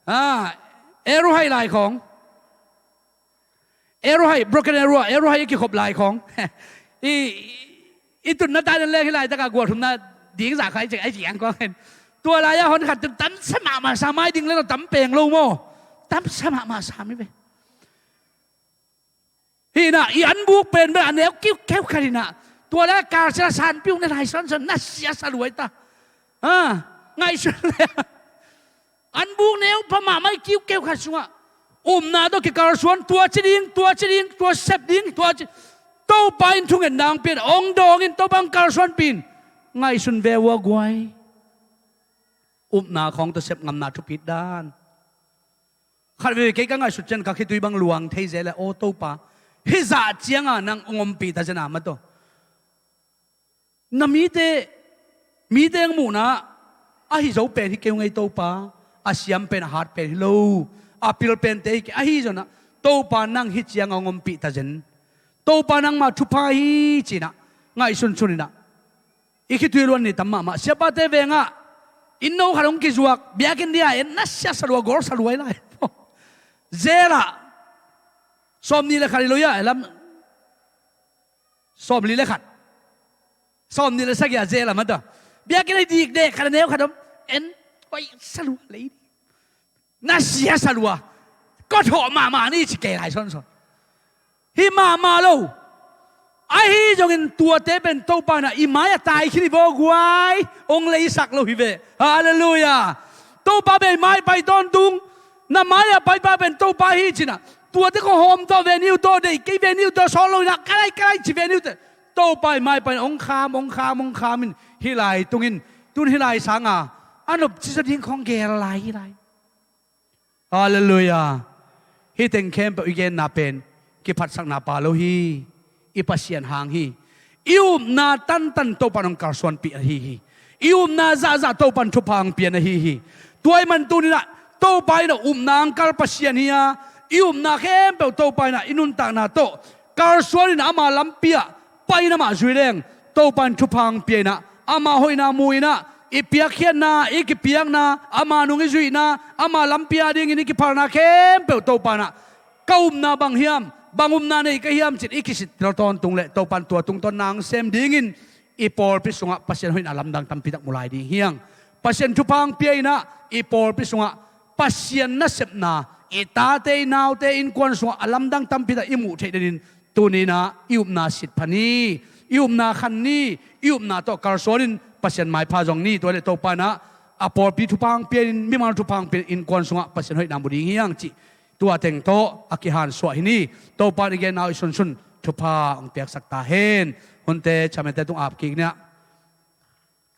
Ah, Air Haih lai khawng, Air Haih, Broken Arrow, Air Haih i kikhop lai khawng. I, i tunna tai nan leng hih laitakah gual thumna ding zah khai cek ai ciang khawng hen. Tua lai-ah hon khat tun tamsa mahmah sa, mai ding le lo tam peng lo maw. Tamsa mahmah sa mi ve. Hi inah i anbuk pen bel a neu kiukeu khat inah, tua lai-ah kalsiat a sanpi uh ne lai sawnsawn na sia sa luai ta. Ha, ngaihsun le anbuk neu pha mahmah i kiukeu khat sungah upna tawh kikalsuan, tua ci ding, tua ci ding, tua sep ding, tua ci. Topa in thungetna hong pia in, hong dawng in, Topa hong kalsuanpih in. Ngaihsun ve ua guai. Upna khawng tawh sep ngamna thupi dan. Khat veve kei ka ngaihsut ciang ka khitui bang luang thei zel e, aw Topa, hih zah cianga nang hong ompih ta zen a, mataw. Na mite, mite hong muhna ahi zo pen hi kei ung ei Topa. A siam pen, a hat pen hi lo, a pil pente hi kei. Ahi zonah Topa nang hih cianga hong ompih ta zen. Topa nangmah thupha hi cinah ngaihsun suninah i khitui luan ni tam mahmah. Siapate vengah inn no khat hong kizuak, biakinn dia en na sia sa lua, gol sa lua i lai. Zel ah sawm nih le khat i lui ah lam, sawm li le khat, sawm nih le sagih ah zel ah mata. Biakinn ah i dikdek khat a neu khat om, en, oi sa lua lei. Na sia sa lua. Kawthawh mahmah ni ci kei lai sawnsawn. Hi mahmah lo. Ahi zongin tuate pen Topa inah i mai-ah tai khin hi vaw guai. Hong leisak lo hi ve. Halleluiah. Topa pen i mai pai tawntung. Na mai-ah paipa pen Topa hi cinah, tuate kong hawm tawh ve ni uh tawh, deih kei ve ni uh tawh, sawt lo inah ka lai ka lai ci ve ni uh teh, Topa i mai pai in hong kham, hong kham, hong kham in hih lai tungin, tun hih lai sanga a nopci zaw ding khawng geel lai hi lai. Halleluiah. Hih teng khempeuh i genna pen kiphatsakna pa lo hi. I Pasian hang hi. I upna tantan Topa in hong kalsuanpih ahi hi. I upna zahzah Topa in thupha hong pia ahi hi. Tua ahih man tuninah Topa inah upna hong kal Pasian hi a, i upna khempeuh Topa inah i nuntakna tawh kalsuan inah ama lampi ah pai in amah zui leng Topa in thupha hong pia inah, ama hoihna mu inah, i piakkhiatna, i kipiakna, ama nung i zuihna, ama lampi adingin i kiphalna khempeuh Topa inah, ka upna bang hiam, bang upna nei ka hiam cin i kisittel tawntung leh Topa in tua tungtawn nang sem dingin i pawlpi sungah Pasian hoihna lamdang tampitak mu lai ding hi hang. Pasian thupha hong pia in ah i pawlpi sungah Pasian nasepna i tate i naute innkuan sungah a lamdang tampi tak i muh theih dingin tuni in ah i upna sitpha ni, i upna khan ni, i upna tawh kalsuan in Pasian maipha zong ni. Tua leh Topa in ah a pawlpi thupha hong pia in, mimal thupha hong pia in innkuan sungah Pasian hoihna mu ding hi hang cih tua teng tawh a kihansuah hi ni. Topa in i genna uh i sunsun thupha hong piaksak ta hen. Hunte, chairman-te tung ap kik ni ah.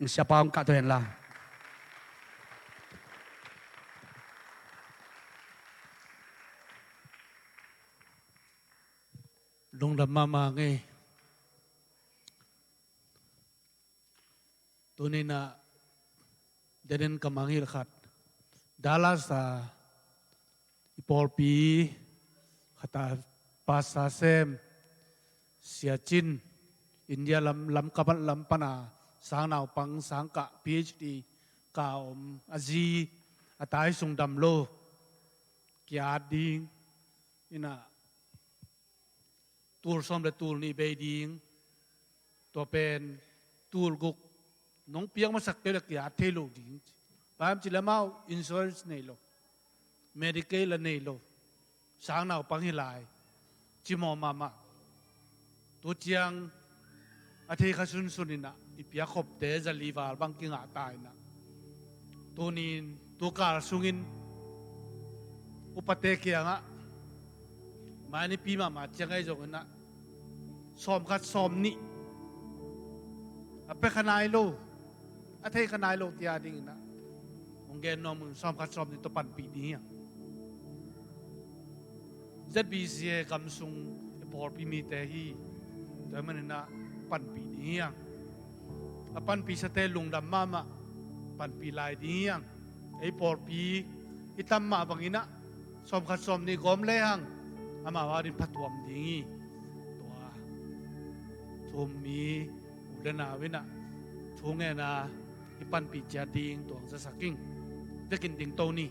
Siapa hong kahto hen la. Lungdam mahmah ing ei. Tuni in ah, den in ka mangngilh khat, Dallas a i pawlpi khat a pastor sem, Sia Cin, India lam, lam ka pan, lam pan a sangnaupang, sangkah, P H D kah a om, a zi a tai sung dam lo, ki-at ding in ah, tul sawm le tul nih bei ding, tua pen tul guk nong piak masak kei leh ki-at thei lo ding. Bang hang hiam cih leh amau insurance nei lo, Medicaid la nei lo, sangnaupang hi lai, cimawh mahmah. Tu ciang a thei kha sunsun in ah i piakkhopte zali val bang kingah ta in ah, tuni in, tu kal sungin upate kiangah, mai nipi mahmah ciang ahi zongin ah, sawmkhat sawmnih, a pia kha nai lo, a thei kha nai lo te adingin ah, hong gen nuam un, sawmkhat sawmnih tawh panpih ding hi hang. Z B C A gam sung i pawlpi mite hi. Tua ahih manin ah panpih ding hi hang. A panpihsate lungdam mahmah, panpih lai ding hi hang. Ei pawlpi i tam mah bangin ah sawmkhat sawmnih gawm lehang amau adingin phatuam ding hi. Tua thu-um mi u le nau in ah thu ngen a i panpih ciat ding tua hong zasak ing. Vekin dingto ni.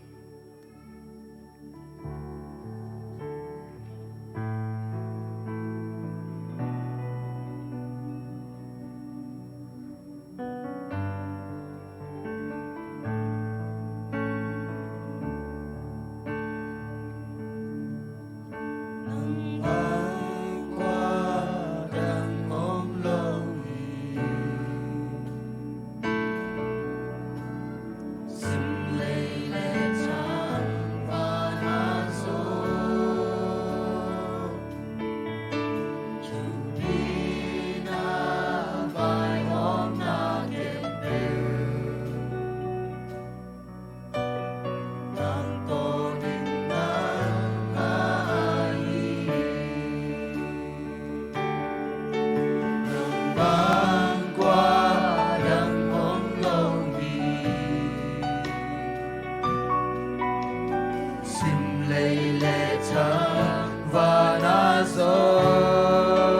Sim lei le chang vana zong,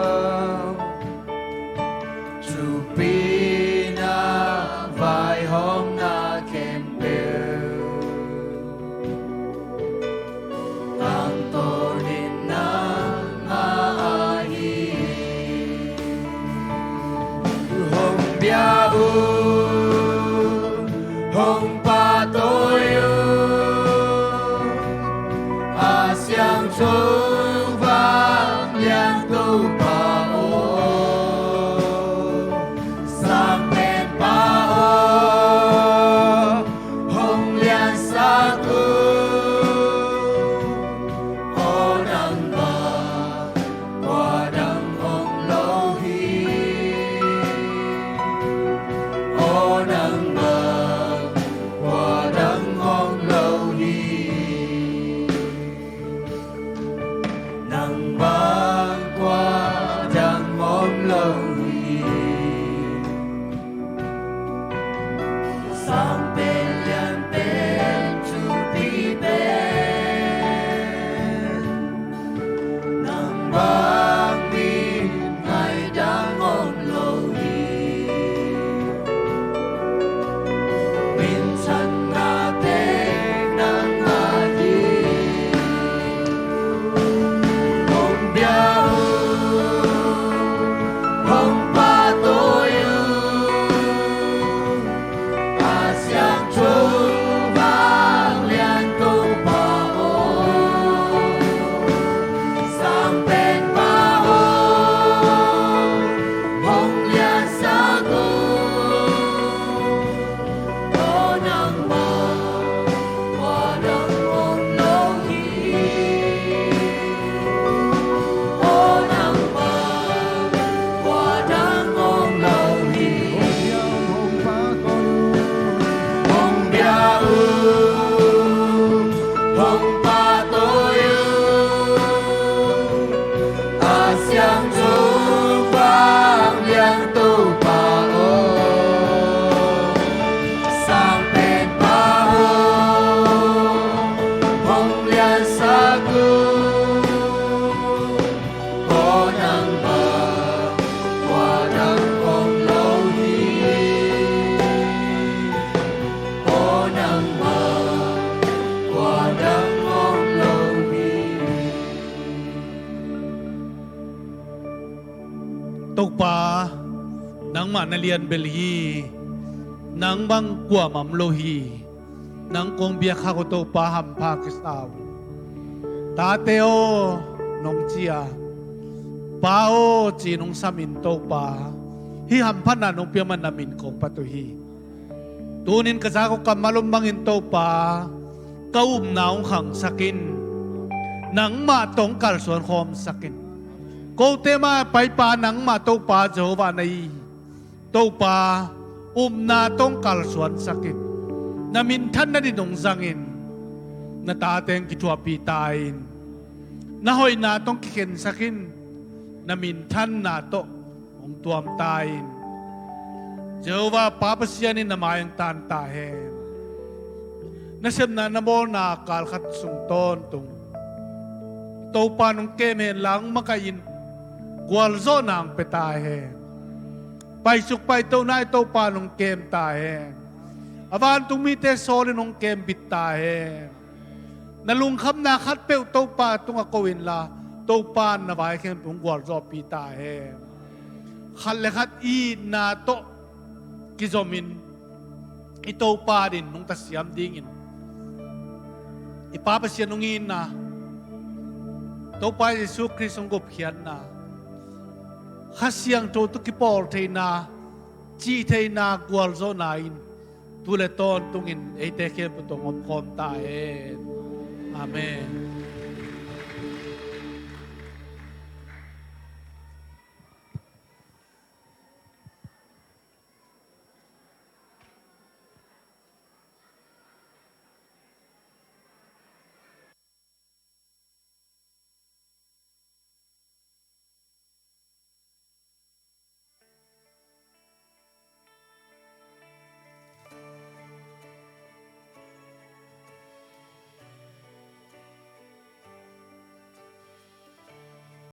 thupi na vaihawmna khempeuh, tangtawn in nangmah ahi. Hong bia un, hong pahtawi un, a siangtho vanglian Topa aw, Sang Penpa aw, hong liansak un. Aw nangmah, kua dang om lo hi. Aw nangmah, kua dang om lo hi. Nang bang kua dang om lo hi. Sang pen lian pen thupi pen, nang bang min ngaidang om lo hi. Minthanna pen nangmah hi. Hong bia un, hong A, nangmah na lian bel hi. Nang bang kuamah om lo hi. Nang kong biak khak uh Topa hampha kisa un. Tate aw, nong ci a, Pa aw ci nong samin Topa, hih hamphatna nong pia man na min kong phat uh hi. Tunin ka zak uh kammal om bangin Topa, ka upna hong khangsak in. Nangmah tawh hong kalsuan khawmsak in. Kote mah paipa nangmah Topa Jehovah na hi. Topa, upna tawh hong kalsuansak in. Na minthan nading hong zangin. Na tate hong kithuahpih ta in. Na hoihna tawh hong kikhensak in. Na minthanna tawh hong tuam ta in. Jehovah Pa Pasian in na mai hong taan ta hen. Na sepna na bawlna kal khat sung tawntung Topa in hong kem hen la, hong makaih in. Gualzawhna hong pia ta hen. Paisuk paitohna i Topa in hong kem ta hen. A vantung mite sawlin hong kembit ta hen. Na lungkhamna khatpeuh Topa tungah ko inla, Topa in na vai khempeuh hong gualzawhpih ta hen. Khat le khat i itna tawh kizomin i Topa adingin hong tasiam dingin i Pa Pasian hong itna, Topa Jesu Khrist hong gupkhiatna, Kha Siangtho tawh kipawl theihna, cih theihna, gualzawhna in tu le tawntungin eite khempeuh tawh hong omkhawm ta hen. Amen.